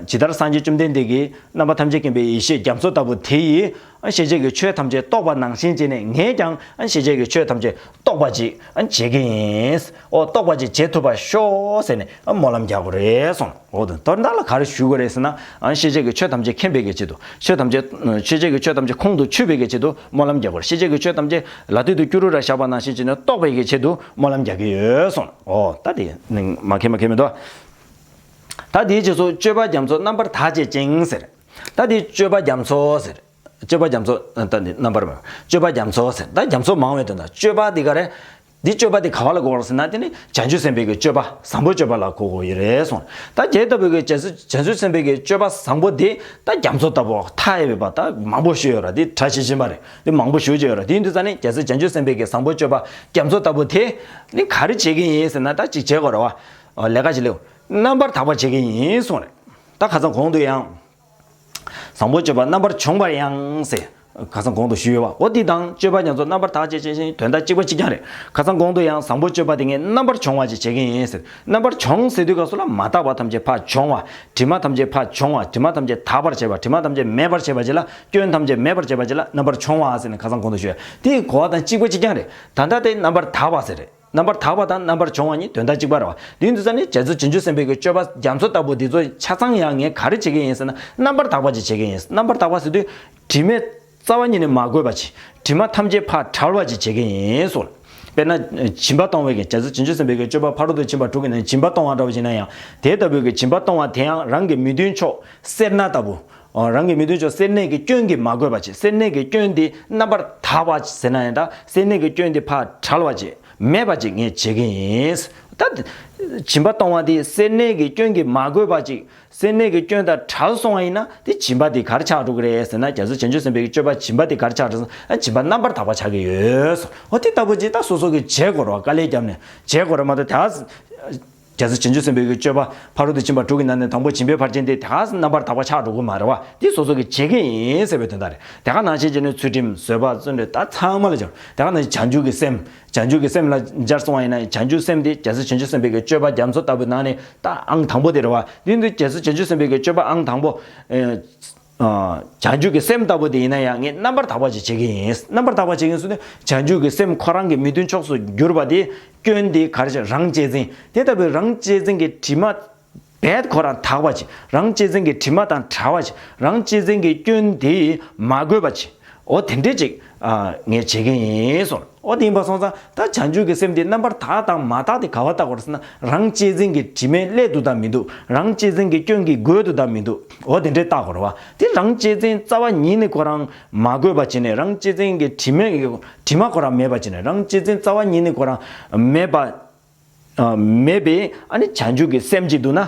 ཇི་ལྟར་སངས་རྒྱས་བཅོམ་ལྡན་འདས་ཀྱིས་རྣམ་པ་ཐམས་ཅད་མཁྱེན་པའི་ཡེ་ཤེས་རྒྱ་མཚོ་ལྟ་བུ་དེ་ཡིས། ཨ། ཤེས་བྱའི་གི་ཆོས་ཐམས་ཅད་རྟོགས་པ་ནང་བཞིན་བྱས་ནས། ངས་ཀྱང་། ཨ། ཤེས་བྱའི་གི་ཆོས་ཐམས་ཅད་རྟོགས་པ་ཅིག་ཨ། བྱེད་ཀྱི་ཡིན། ཨོ། རྟོགས་པ་ཅིག་བྱེད་ཐུབ་པར་ཤོག་ཟེར་ནས། ཨ། སྨོན་ལམ་རྒྱག་དགོས་རེད་གསུངས། འོ་དོ། དོན་དག་ལ་ག་རེ་ཞུ་དགོས་རེད་ཟེར་ན། ཨ། ཤེས་བྱའི་གི་ཆོས་ཐམས་ཅད་མཁྱེན་པའི་གི་ཆེད་དུ། ཆོས་ཐམས་ཅད། ཤེས་བྱའི་གི་ཆོས་ཐམས་ཅད་ཁོང་དུ་ཆུད་པའི་གི་ཆེད་དུ་སྨོན་ལམ་རྒྱག་དགོས་རེད། ཤེས་བྱའི་གི་ཆོས་ཐམས་ཅད་ལག་མཐིལ་དུ་སྐྱུ་རུ་ར་བཞག་པ་ནང་བཞིན་བྱས་ནས་རྟོགས་པའི་གི་ཆེད་དུ་སྨོན་ལམ་རྒྱག་གི་ཡོད་གསུངས། འོ། ད་དེ་མ་མཁྱེན་མ་མཁྱེན་མི་འདུག་ད་དེའི་རྗེས་སུ་སྤྱོད་པ་རྒྱ་མཚོ་རྣམ་པར་དག་བྱེད་ཅིང་ཟེར། ད་དེ་སྤྱོད་པ་རྒྱ་མཚོ་ཟེར། སྤྱོད་པ་རྒྱ་མཚོ། ད་འདི་རྣམ་པར་མེད། སྤྱོད་པ་རྒྱ་མཚོ་ཟེར། ད་རྒྱ་མཚོ་མང་བའི་དོན་དག་སྤྱོད་པ་འདི་ག་རེ། འདི་སྤྱོད་པ་འདི་ག་བ་ལ་གོ་བར་ཟེར་ན། དེ་ནི་བྱང་ཆུབ་སེམས་དཔའི་གི་སྤྱོད་པ་བཟང་པོའི་སྤྱོད་པ་ལ་གོ་དགོས་ཡོད་རེད་གསུངས། ད་དེ་ལྟ་བུའི་གི་བྱང་ཆུབ་བྱང་ཆུབ་སེམས་དཔའི་གི་སྤྱོད་པ་བཟང་པོ་འདི་ད་རྒྱ་མཚོ་ལྟ་བུ་མཐའ་ཡས་པའི་བ། ད་མང་པོ་ཞིག་ཡོད་རེད། འདི་གྲ་ཞིག་ཅན་པ་རེད། འདི་མང་པོ་ཞིག་ཅིག་ཡོད་རེད། དེ་ཡིན་དུས་ཙང་ནི་རྒྱལ་སྲས་བྱང་ཆུབ་སེམས་དཔའི་གི་བཟང་པོའི་སྤྱོད་པ་རྒྱ་མཚོ་ལྟ་བུ་དེ་ནི་ག་རེ་བྱེད་ཀྱི་ཡིན་ཟེར་ན། ད་ཅིག་བྱེད་དགོས་རེད་བ། ལས་ཀ་ཅིག་ལས། རྣམ་པར་དག་པ་བྱེད་ཀྱི་ཡིན་གསུངས་རེད། ད་ཁ་སང་གོང་དུ་ཡང་། བཟང་པོ་སྤྱོད་པ་རྣམ་པར་སྦྱོང་བར་ཡང་ཟེར། ཁ་སང་གོང་དུ་ཞུས་ཡོད་པ། འོ་འདི་དང་སྤྱོད་པ་རྒྱ་མཚོ་རྣམ་པར་དག་བྱེད་ཅིང་། དོན་དག་གཅིག་པ་གཅིག་རྐྱང་རེད། ཁ་སང་གོང་དུ་ཡང་བཟང་པོ་སྤྱོད་པ་དེ་ངས་རྣམ་པར་སྦྱོང་བ་ཅིག་བྱེད་ཀྱི་ཡིན་ཟེར། རྣམ་པར་སྦྱོང་ཟེར་དུས་སྐབས་སུ་ལ་མ་དག་པ་ཐམས་ཅད་ཕར་སྦྱོང་བ། དྲི་མ་ཐམས་ཅད་ཕར་སྦྱོང་བ། དྲི་མ་ཐམས་ཅད་དག་པར་བྱེད་པ། དྲི་མ་ཐམས་ཅད་མེད་པར་བྱེད་པ་ཅིག་ལ། སྐྱོན་ཐམས་ཅད་མེད་པར་བྱེད་པ་ཅིག་ལ་རྣམ་པར་སྦྱོང་བ་ཟེར་ནས་ཁ་སང་གོང་དུ་ཞུས། དེའི་གོ་བ་དང་གཅིག་པ་གཅིག་རྐྱང་རེད། ད་ལྟ་དེ་རྣམ་པར་དག་པ་ཟེར་རེད། རྣམ་པར་དག་པ་དང་རྣམ་པར་སྦྱོང་བ་གཉིས་དོན་དག་གཅིག་པ་རེད་བ། དེ་ཡིན་དུས་ཙང་ནི་རྒྱལ་སྲས་བྱང་ཆུབ་སེམས་དཔའི་གི་སྤྱོད་པ་རྒྱ་མཚོ་ལྟ་བུ་འདི་ཚོ་ཆ་ཚང་ཡང་ངས་ག་རེ་བྱེད་ཀྱི་ཡིན་ཟེར་ན། རྣམ་པར་དག་པ་ཅིག་བྱེད་ཀྱི་ཡིན། རྣམ་པར་དག་པ་ཟེར་དུས། དྲི་མས་རྩ་བ་ཉིད་ནས་མ་གོས་པ་ཅིག་དྲི་མ་ཐམས་ཅད་ཕར་བྲལ་བ་ཅིག་བྱེད་ཀྱི་ཡིན་གསུངས། དཔེར་ན་སྦྱིན་པ་གཏོང་བའི་གི། རྒྱལ་སྲས་བྱང་ཆུབ་སེམས་དཔའི་གི་སྤྱོད་པ་ཕ་རོལ་ཏུ་ཕྱིན་པ་དྲུག་གི་ནང་སྦྱིན་པ་གཏོང་བ་འདྲ་བ་ཞིག་ན་ཡང་། དེ་ལྟ་བུའི་གི་སྦྱིན་པ་གཏོང་བ་དེ་ཡང་རང་གི་མི་མཐུན་ཕྱོགས་སེར་སྣ་ལྟ་བུ། རང་གི་མི་མཐུན་ཕྱོགས་སེར་སྣའི་གི་སྐྱོན་གྱིས་མ་གོས་པ་ཅིག་སེར་སྣའི་གི་སྐྱོན་དེ་རྣམ་པར་དག་པ་ཟེར་ན་ཡང་། ད་སེར་སྣའི་གི་སྐྱོན་དེ་ཕར་བྲལ་བ་ཅིག་མེད་པ་ཅིག་ངས་བྱེད་ཀྱི་ཡིན། ད་སྦྱིན་པ་གཏོང་བ་དེ་སེར་སྣའི་གི་སྐྱོན་གྱིས་མ་གོས་པ་ཅིག་སེར་སྣའི་གི་སྐྱོན་དང་བྲལ་སོང་བ་ཡིན་ན། དེ་སྦྱིན་པ་དེ་ག་རེ་ཆགས་འགྲོ་གི་རེད་ཟེར་ན། རྒྱལ་སྲས་བྱང་ཆུབ་སེམས་དཔའི་གི་སྤྱོད་པ་སྦྱིན་པ་དེ་ག་རེ་ཆགས་འགྲོ་ཟེར་ན། སྦྱིན་པ་རྣམ་པར་དག་པ་ཆགས་ཀྱི་ཡོད། འོ་དེ་ལྟ་བུ་ཅིག་ད་སོ་སོ་གི་བྱེད་དགོས་རེད་བ། དཀའ་ལས་བརྒྱབ་ནས་བྱེད་དགོས་རེད་མ་གཏོགས། ད་རྒྱལ་སྲས་བྱང་ཆུབ་སེམས་དཔའི་གི་སྤྱོད་པ་ཕ་རོལ་ཏུ་ཕྱིན་པ་དྲུག་གི་ནང་ནས་དང་པོ་སྦྱིན་པའི་ཕར་ཕྱིན་དེ་ད་རྣམ་པར་དག་པ་ཆགས་འགྲོ་གི་མ་རེད་བ། དེ་སོ་སོ་གི་བྱེད་ཀྱི་ཡིན་ཟེར་བའི་དོན་དག་རེད། དེ་ག་ནང་བཞིན་བྱས་ནས་ཚུལ་ཁྲིམས་བཟོད་པ་བརྩོན་འགྲུས་ད་ཚང་མ་ལ་སྦྱར། དེ་ག་ནང་བཞིན་བྱང་ཆུབ་ཀྱི་སེམས། བྱང་ཆུབ་ཀྱི་སེམས་ལ་སྦྱར་སོང་བ་ཡིན་ན། བྱང་ཆུབ་སེམས་དེ་རྒྱལ་སྲས་བྱང་ཆུབ་སེམས་དཔའི་གི་སྤྱོད་པ་རྒྱ་མཚོ་ལྟ་བུའི་ནང་ནས་ད་ཨང་དང་པོ་དེ་རེད་བ། དེ་ཡིན་དུས་རྒྱལ་སྲས་བྱང་ཆུབ་སེམས་དཔའི་གི་སྤྱོད་པ་ཨང་དང་པོ། ཨེ། ཨ། བྱང་ཆུབ་ཀྱི་སེམས་ལྟ་བུ་དེ་ཡིན་ན་ཡང་ངས་རྣམ་པར་དག་པ་ཅིག་བྱེད་ཀྱི་ཡིན། རྣམ་པར་དག་པ་བྱེད་ཀྱི་ཡིན་ཟེར་དུས། བྱང་ཆུབ་ཀྱི་སེམས་ཁོ་རང་གི་མི་མཐུན་ཕྱོགས་སུ་གྱུར་པ་དེ། སྐྱོན་དེ་ག་རེ་བྱས། རང་གཅེས་འཛིན། དེ་ལྟ་བུའི་རང་གཅེས་འཛིན་གྱི་དྲི་མ་རྦད་ཁོ་རང་དག་པ་ཅིག་རང་གཅེས་འཛིན་གྱི་དྲི་མ་དང་བྲལ་བ་ཅིག་རང་གཅེས་འཛིན་གྱི་སྐྱོན་དེ་མ་གོས་པ་ཅིག་འོ་དེ་འདྲས་ཅིག་ཨ། ངས་བྱེད་ཀྱི་ཡིན་གསུངས། འོ་དེ་ཡིན་པ་སོང་ཙང་། ད་བྱང་ཆུབ་ཀྱི་སེམས་དེ་རྣམ་པར་དག་དང་མ་དག་དེ་ག་བ་བལྟ་དགོས་རེད་ཟེར་ན། རང་གཅེས་འཛིན་གྱི་དྲི་མས་བསླད་འདུག་དང་མི་འདུག་རང་གཅེས་འཛིན་གྱི་སྐྱོན་གྱིས་གོས་འདུག་དང་མི་འདུག་འོ་དེ་འདྲས་བལྟ་དགོས་རེད་བ། དེ་རང་གཅེས་འཛིན་རྩ་བ་ཉིད་ནས་ཁོ་རང་མ་གོས་པ་བྱས་ནས། རང་གཅེས་འཛིན་གྱི་དྲི་མས། དྲི་མ་ཁོ་རང་མེད་པ་བྱས་ནས། རང་གཅེས་འཛིན་རྩ་བ་ཉིད་ནས་ཁོ་རང་མེད་པ། ཨ། མེད་པའི་ཨ་ནི་བྱང་ཆུབ་ཀྱི་སེམས་ཅིག་འདུག་ན།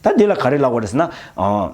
ད་འདི་ལ་ག་རེ་ལབ་དགོས་རེད་ཟེར་ན། ཨ།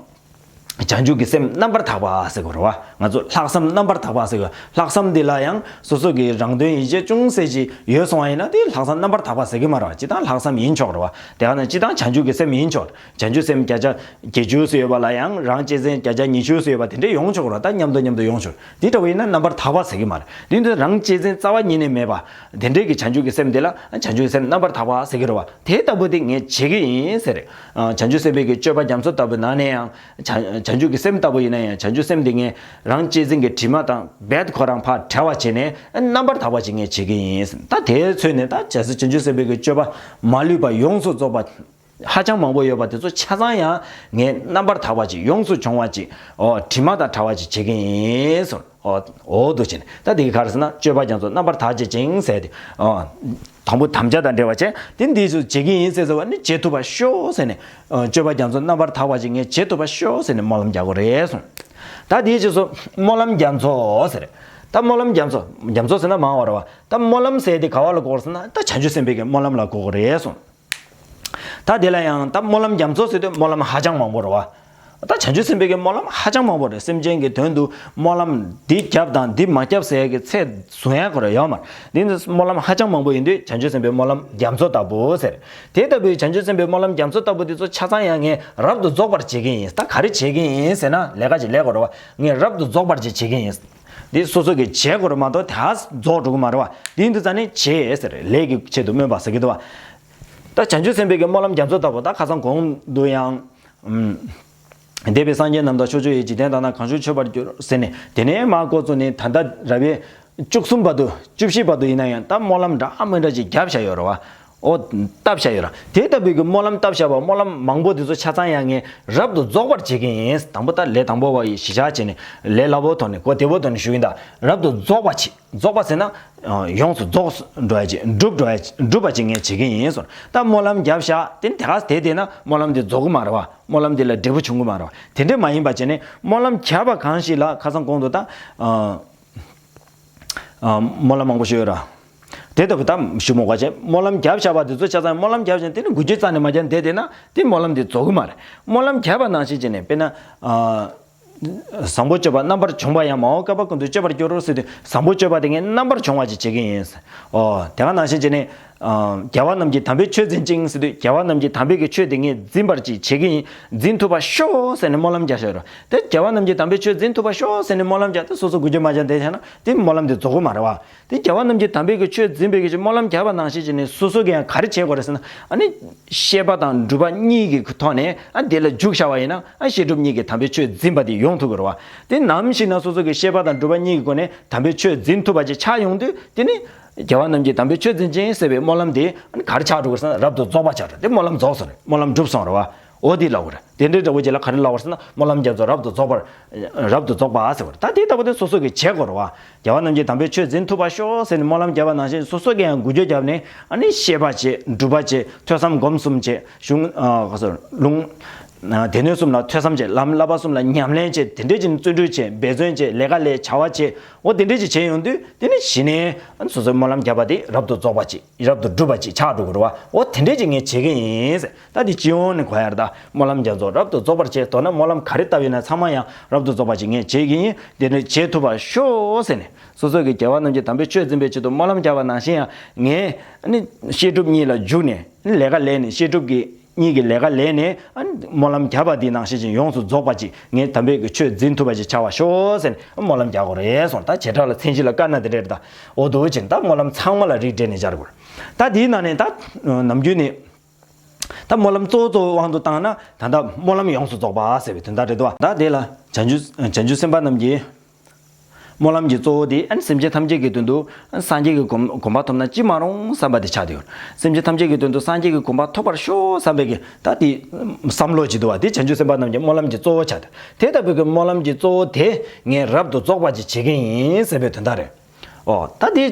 བྱང་ཆུབ་ཀྱི་སེམས་རྣམ་པར་དག་པ་ཟེར་དགོས་རེད་བ། ང་ཚོ་ལྷག་བསམ་རྣམ་པར་དག་པ་ཟེར་དགོས། ལྷག་བསམ་འདི་ལ་ཡང་སོ་སོ་གི་རང་དོན་ཡིད་བྱེད་ཅུང་ཟད་ཅིག་ཡོད་སོང་བ་ཡིན་ན། དེ་ལྷག་བསམ་རྣམ་པར་དག་པ་ཟེར་གྱི་མ་རེད་བ། སྤྱིར་བཏང་ལྷག་བསམ་ཡིན་ཆོག་རེད་བ། དེ་ག་ན་སྤྱིར་བཏང་བྱང་ཆུབ་ཀྱི་སེམས་ཡིན་ཆོག་བྱང་ཆུབ་སེམས་བརྒྱ་ཆ་བརྒྱད་ཅུ་ཙམ་ཡོད་པ་ལ་ཡང་རང་གཅེས་འཛིན་བརྒྱ་ཆ་ཉི་ཤུ་ཙམ་ཡོད་པ་དེ་འདྲས་ཡོང་ཆོག་རེད། ད་མཉམ་དུ་མཉམ་དུ་ཡོང་ཆོག་དེ་འདྲ་བ་ཡིན་ན་རྣམ་པར་དག་པ་ཟེར་གྱི་མ་རེད། དེ་ཡིན་དུས་རང་གཅེས་འཛིན་རྩ་བ་ཉིད་ནས་མེད་པ། དེ་འདྲས་ཀྱི་བྱང་ཆུབ་ཀྱི་སེམས་དེ་ལ་བྱང་ཆུབ་ཀྱི་སེམས་རྣམ་པར་དག་པ་ཟེར་གྱི་རེད་བ། དེ་ལྟ་བུ་དེ་ངས་བྱེད་ཀྱི་ཡིན་ཟེར། ཨ། བྱང་ཆུབ་སེམས་དཔའི་གི་སྤྱོད་པ་རྒྱ་མཚོ་ལྟ་བུའི་ནང་ནས་ཡང་། བྱང་ བྱང་ཆུབ་ཀྱི་སེམས་ལྟ་བུ་ཡིན་ན་ཡང་བྱང་ཆུབ་སེམས་དེ་ངས་རང་གཅེས་འཛིན་གྱི་དྲི་མ་དང་རྦད་ཁོ་རང་ཕར་བྲལ་བ་བྱས་ནས་རྣམ་པར་དག་པ་ཅིག་ངས་བྱེད་ཀྱི་ཡིན། ད་དེའི་ཚོད་ནས་ད་བྱས་ཙང་བྱང་ཆུབ་སེམས་དཔའི་གི་སྤྱོད་པ་མ་ལུས་པ་ཡོངས་སུ་རྫོགས་པ་ཧ་ཅང་མང་པོ་ཡོད་པ་དེ་ཚོ་ཆ་ཚང་ཡང་ངས་རྣམ་པར་དག་པ་ཅིག་ཡོངས་སུ་སྦྱོང་བ་ཅིག་འོ་དྲི་མ་དང་བྲལ་བ་ཅིག་བྱེད་ཀྱི་ཡིན་གསུངས། འོ་འོ་འདུག་བྱས་ནས་ད་དེ་གི་ག་རེ་ཟེར་ན་སྤྱོད་པ་རྒྱ་མཚོ་རྣམ་པར་དག་བྱེད་ཅིང་ཟེར་ཏེ། འོ་དང་པོ་དམ་བཅའ་དང་འབྲེལ་བ་བྱས་དེ་འདི་ཚོ་བྱེད་ཀྱི་ཡིན་ཟེར་ཟེར་བ་ནི་བྱེད་ཐུབ་པར་ཤོག་ཟེར་ནས། འོ་སྤྱོད་པ་རྒྱ་མཚོ་རྣམ་པར་དག་པ་ཅིག་ངས་བྱེད་ཐུབ་པར་ཤོག་ཟེར་ནས་སྨོན་ལམ་རྒྱག་དགོས་རེད་གསུངས། ད་དེའི་རྗེས་སུ་སྨོན་ལམ་རྒྱ་མཚོ་ཟེར། ད་སྨོན་ལམ་རྒྱ་མཚོ་རྒྱ་མཚོ་ཟེར་ན་མང་བ་རེད་བ། ད་སྨོན་ལམ་ཟེར་དེ་ག་བ་ལ་གོ་དགོས་ཟེར་ན་ད་བྱང་ཆུབ་སེམས་དཔའི་གི་སྨོན་ལམ་ལ་གོ་དགོས་རེད་གསུངས། ད་དེ་ལ་ཡང་ད་སྨོན་ལམ་རྒྱ་མཚོ་ཟེར་དུས་སྨོན་ལམ་ཧ་ཅང་མང་པོ་རེད་བ། ད་བྱང་ཆུབ་སེམས་དཔའི་གི་སྨོན་ལམ་ཧ་ཅང་མང་པོ་རེད། སེམས་ཅན་གྱི་དོན་དུ་སྨོན་ལམ་འདི་བརྒྱབ་དང་འདི་མ་བརྒྱབ་ཟེར་གི་ཚད་བཟུང་ཡ་ཁོ་ར་ཡོད་མ་རེད། འདི་ནི་སྨོན་ལམ་ཧ་ཅང་མང་པོ་ཡིན་དུས་བྱང་ཆུབ་སེམས་དཔའི་སྨོན་ལམ་རྒྱ་མཚོ་ལྟ་བུ་ཟེར། དེ་ལྟ་བུའི་བྱང་ཆུབ་སེམས་དཔའི་སྨོན་ལམ་རྒྱ་མཚོ་ལྟ་བུ་དེ་ཚོ་ཆ་ཚང་ཡང་ངས་རབ་ཏུ་རྫོགས་པར་བྱེད་ཀྱི་ཡིན། ད་ག་རེ་བྱེད་ཀྱི་ཡིན་ཟེར་ན་ལས་ཀ་ཅིག་ལས་དགོས་རེད་བ། ངས་རབ་ཏུ་རྫོགས་པར་ཅིག་བྱེད་ཀྱི་ཡིན། འདི་སོ་སོ་གི་བྱེད་དགོས་རེད་མ་གཏོགས་དེ་ཧ་རྫོགས་འགྲོ་གི་མ་རེད་བ། འདི་འདི་ཙ་ནས་བྱེད་ཟེར་ལས་ཀྱི་ཆེད་དུ་སྨོན་པ་ཟེར་གི་འདུག་བ། ད་བྱང་ཆུབ་སེམས་དཔའི་གི་སྨོན་ལམ་རྒྱ་མཚོ་ལྟ་བུ་ད་ཁ་སང་གོང་དུ་ཡང་། ཨུམ། འདས་པའི་སངས་རྒྱས་རྣམས་དང་ཕྱོགས་བཅུ་ཡི་འཇིག་རྟེན་དག་ན་གང་བྱུང་མཆོད་པར་གྱུར་ཟེར་ནས་དེ་ནས་མར་འགོ་བཙུགས་ནས་ད་ལྟ་རབ་བྱེད་བཅུ་གསུམ་བར་དུ་བཅུ་བཞི་བར་དུ་ཡིན་ན་ཡང་ད་སྨོན་ལམ་འདྲ་མི་འདྲ་ཅིག་བརྒྱབ་བཞག་ཡོད་རེད་བ། ཨོ། བཏབ་བཞག་ཡོད་ར། དེ་ལྟ་བུའི་གི་སྨོན་ལམ་བཏབ་བཞག་པ་སྨོན་ལམ་མང་པོ་དེ་ཚོ་ཆ་ཚང་ཡང་ངས་རབ་ཏུ་རྫོགས་པར་བྱེད་ཀྱི་ཡིན། དང་པོ་ད་ལས་དང་པོ་བ་ཡི་གཞི་བཞག་བྱས་ནས་ལས་སླ་པོ་ཐོག་ནས་གོ་བདེ་པོ་ཐོག་ནས་ཞུ་གི་ཡིན། ད་རབ་ཏུ་རྫོགས་པ་བྱེད། རྫོགས་པ་ཟེར་ན། ཡོངས་སུ་རྫོགས་འགྲོ་ཡ་ཅིག་འགྲུབ་འགྲོ་ཡ་འགྲུབ་པ་ཅིག་ངས་བྱེད་ཀྱི་ཡིན་ཟེར། ད་སྨོན་ལམ་བརྒྱབ་བཞག་དེ་ནི་དེ་ག་དེ་དེ་ན་སྨོན་ལམ་དེ་རྫོགས་གི་མ་རེད་བ། སྨོན་ལམ་དེ་ལ་འབྲས་བུ་བྱུང་གི་མ་རེད་བ། དེ་འདྲས་མ་ཡིན་པ་བྱས་ནས་སྨོན་ལམ་བརྒྱབ་པ་གང་ཞིག་ལ་ཁ་སང་གོང་དུ་ད། སྨོན་ལམ་མང་པོ་ཞུ་ཡོད་ར། དེ་ལྟ་བུ་ད་ཞུ་མོ་ག་བྱས་སྨོན་ལམ་བརྒྱབ་བཞག་པ་དེ་ཚོ་ཆ་ཚང་སྨོན་ལམ་བརྒྱབ་བཞག་དེ་ནི་འགུལ་སྐྱོད་རྩ་ནས་མ་བརྒྱབ་དེ་དེ་ན་དེ་སྨོན་ལམ་དེ་རྫོགས་གི་མ་རེད། སྨོན་ལམ་བརྒྱབ་པ་ནང་བཞིན་བྱས་ནས་དཔེར་ན། བཟང་པོ་སྤྱོད་པ་རྣམ་པར་སྦྱོང་བ་ཡང་མ་འོངས་བསྐལ་པ་ཀུན་ཏུ་སྤྱོད་པར་འགྱུར་རོ་ཟེར་དུས་བཟང་པོ་སྤྱོད་པ་དེ་ངས་རྣམ་པར་སྦྱོང་བ་ཅིག་བྱེད་ཀྱི་ཡིན། ཨོ་དེ་ག་ནང་བཞིན་བྱས་ནས། རྒྱལ་བ་རྣམས་ཀྱི་དམ་པའི་ཆོས་འཛིན་ཅིང་ཟེར་དུས་རྒྱལ་བ་རྣམས་ཀྱི་དམ་པའི་གི་ཆོས་དེ་ངས་འཛིན་པར་ཅིག་བྱེད་ཀྱི་ཡིན། འཛིན་ཐུབ་པར་ཤོག་ཟེར་ནས་སྨོན་ལམ་རྒྱག་བཞག་ཡོད་རེད། དེ་རྒྱལ་བ་རྣམས་ཀྱི་དམ་པའི་ཆོས་འཛིན་ཐུབ་པར་ཤོག་ཟེར་ནས་སྨོན་ལམ་རྒྱག་དེ་སོ་སོ་འགུལ་སྐྱོད་མ་རྒྱག་དེ་བྱས་ན་དེ་སྨོན་ལམ་དེ་རྫོགས་གི་མ་རེད་བ། དེ་རྒྱལ་བ་རྣམས་ཀྱི་དམ་པའི་གི་ཆོས་འཛིན་པའི་གི་ཅིག་སྨོན་ལམ་རྒྱག་པ་ནང་བཞིན་བྱས་ནས་སོ་སོ་གི་ཡང་ག་རེ་བྱེད་དགོས་རེད་ཟེར་ན་ཨ་ནི། བཤད་པ་དང་སྒྲུབ་པ་གཉིས་ཀྱི་ཐོག་ནས་ཨ་དེ་ལ་འཇུག་བྱ་བ་ཡིན་ན་ཨ་བཤད་སྒྲུབ་གཉིས་ཀྱི་དམ་པའི་ཆོས་འཛིན་པ་དེ་ཡོང་ཐུབ་ཀྱི་རེད་བ། དེ་ནམ་ཞིག་ན་སོ་སོ་གི་བཤད་པ་དང་སྒྲུབ་པ་གཉིས་ཀྱི་སྒོ་ནས་དམ་པའི་ཆོས་འཛིན་ཐུབ་པ་ཅིག་ཆགས་ཡོང་དུས་དེ་ནི། རྒྱལ་བ་རྣམས་ཀྱི་དམ་པའི་ཆོས་འཛིན་ཅིང་ཟེར་བའི་སྨོན་ལམ་དེ་ཨ་ནི་ག་རེ་ཆགས་འགྲོ་གི་ཟེར་ན་རབ་ཏུ་རྫོགས་པ་ཆགས་འགྲོ་དེ་སྨོན་ལམ་རྫོགས་སོང་རེད། སྨོན་ལམ་འགྲུབ་སོང་རེད་བ། འོ་དེ་ལབ་དགོས་རེད། དེ་འདྲའི་འདྲ་བོ་ཅིག་ལ་ག་རེ་ལབ་དགོས་ཟེར་ན་སྨོན་ལམ་རྒྱ་མཚོ་རབ་ཏུ་རྫོགས་པར། རབ་ཏུ་རྫོགས་པ་ཟེར་བ་རེད། ད་དེ་ལྟ་བུ་དེ་སོ་སོ་གིས་བྱེད་དགོས་རེད་བ། རྒྱལ་བ་རྣམས་ཀྱི་དམ་པའི་ཆོས་འཛིན་ཐུབ་པར་ཤོག་ཟེར་ནས་སྨོན་ལམ་བརྒྱབ་པ་ནང་བཞིན་སོ་སོ་གིས་ཡང་འགུལ་སྐྱོད་བརྒྱབ་ནས་ཨ་ནི་བཤད་པ་བྱེད་སྒྲུབ་པ་བྱེད་ཐོས་བསམ་སྒོམ་གསུམ་བྱེད་གཞུང་ལུང་། སྡེ་སྣོད་གསུམ་ལ་ཐོས་བསམ་བྱེད་ལམ་བསླབ་པ་གསུམ་ལ་ཉམས་ལེན་བྱེད་དེ་འདྲས་ཀྱི་བརྩོན་འགྲུས་བྱེད་འབད་བརྩོན་བྱེད་ལས་ཀ་ལས་བྱ་བ་བྱེད་འོ་དེ་འདྲས་ཀྱི་བྱེད་ཡོང་དུས་དེ་ནི་གཞི་ནས་སོ་སོའི་སྨོན་ལམ་བརྒྱབ་པ་དེ་རབ་ཏུ་རྫོགས་པ་ཅིག་རབ་ཏུ་གྲུབ་པ་ཅིག་ཆགས་འགྲོ་དགོས་རེད་བ། འོ་དེ་འདྲས་ཀྱི་ངས་བྱེད་ཀྱི་ཡིན་ཟེར། ད་འདི་སྤྱི་ཡོངས་ནས་གོ་ཡ་རེད། ད་སྨོན་ལམ་རྒྱ་མཚོ་རབ་ཏུ་རྫོགས་པར་བྱེད་དོ་ན་སྨོན་ལམ་ག་རེ་བཏབ་ཡོད་ན་ཚང་མ་ཡང་རབ་ཏུ་རྫོགས་པ་ཅིག་ངས་བྱེད་ཀྱི་ཡིན། དེ་འདྲས་བྱེད་ཐུབ་པར་ཤོག་ཟེར་ནས་སོ་སོ་གི་རྒྱལ་བ་རྣམས་ཀྱི་དམ་པའི་ཆོས་འཛིན་པའི་ཆེད་དུ་སྨོན་ལམ་བརྒྱབ་པ་ནང་བཞིན་ཡང་ངས་ནི་བཤད་སྒྲུབ་གཉིས་ལ་འཇུག་ནས་ལས་ཀ་ལས་ནས་བཤད་སྒྲུབ་ཀྱི། གཉིས་ཀྱི་ལས་ཀ་ལས་ནས་ཨ་ནི་སྨོན་ལམ་བརྒྱབ་པ་འདི་ནང་བཞིན་ཅིག་ཡོངས་སུ་རྫོགས་པ་ཅིག་ངས་དམ་པའི་གི་ཆོས་འཛིན་ཐུབ་པ་ཅིག་ཆགས་པར་ཤོག་ཟེར་ནས་སྨོན་ལམ་རྒྱག་དགོས་རེད་གསུངས། ད་བྱེ་བྲག་ལ་མཚན་གཞི་ལ་དཀར་ན་དེ་འདྲ་རེད། ད་འོ་འདུག་ཅིང་ད་སྨོན་ལམ་ཚང་མ་ལ་རིགས་སྒྲེ་ནས་སྦྱར་དགོས། ད་དེའི་ནང་ནས་ད་ནམ་རྒྱུན་ནས་ད་སྨོན་ལམ་གཙོ་བོ་གཙོ་བོའི་དབང་དུ་བཏང་ན་ད་ལྟ་སྨོན་ལམ་ཡོངས་སུ་རྫོགས་པ་ཟེར་བའི་དོན་དག་རེད་དོ། ད་དེ་ལ་བྱང་ཆུབ་བྱང་ཆུབ་སེམས་དཔའ་རྣམས་ཀྱིས། སྨོན་ལམ་གྱི་གཙོ་བོ་དེ་ཨ་ནི་སེམས་ཅན་ཐམས་ཅད་ཀྱི་དོན་དུ་སངས་རྒྱས་ཀྱི་གོ་གོ་འཕང་ཐོབ་ན་ཅི་མ་རུང་བསམ་པ་དེ་ཆགས་ཏེ་ཡོད། སེམས་ཅན་ཐམས་ཅད་ཀྱི་དོན་དུ་སངས་རྒྱས་ཀྱི་གོ་འཕང་ཐོབ་པར་ཤོག་བསམ་པའི་གི་ད་དེ་བསམ་བློ་ཅིག་འདུག་བ། དེ་བྱང་ཆུབ་སེམས་དཔའ་རྣམས་ཀྱི་སྨོན་ལམ་གྱི་གཙོ་བོ་ཆགས་ཏེ། དེ་ལྟ་བུའི་གི་སྨོན་ལམ་གྱི་གཙོ་བོ་དེ་ངས་རབ་ཏུ་རྫོགས་པ་ཅིག་བྱེད་ཀྱི་ཡིན་ཟེར་བའི་དོན་དག་རེད། ཨོ་ད་དེ་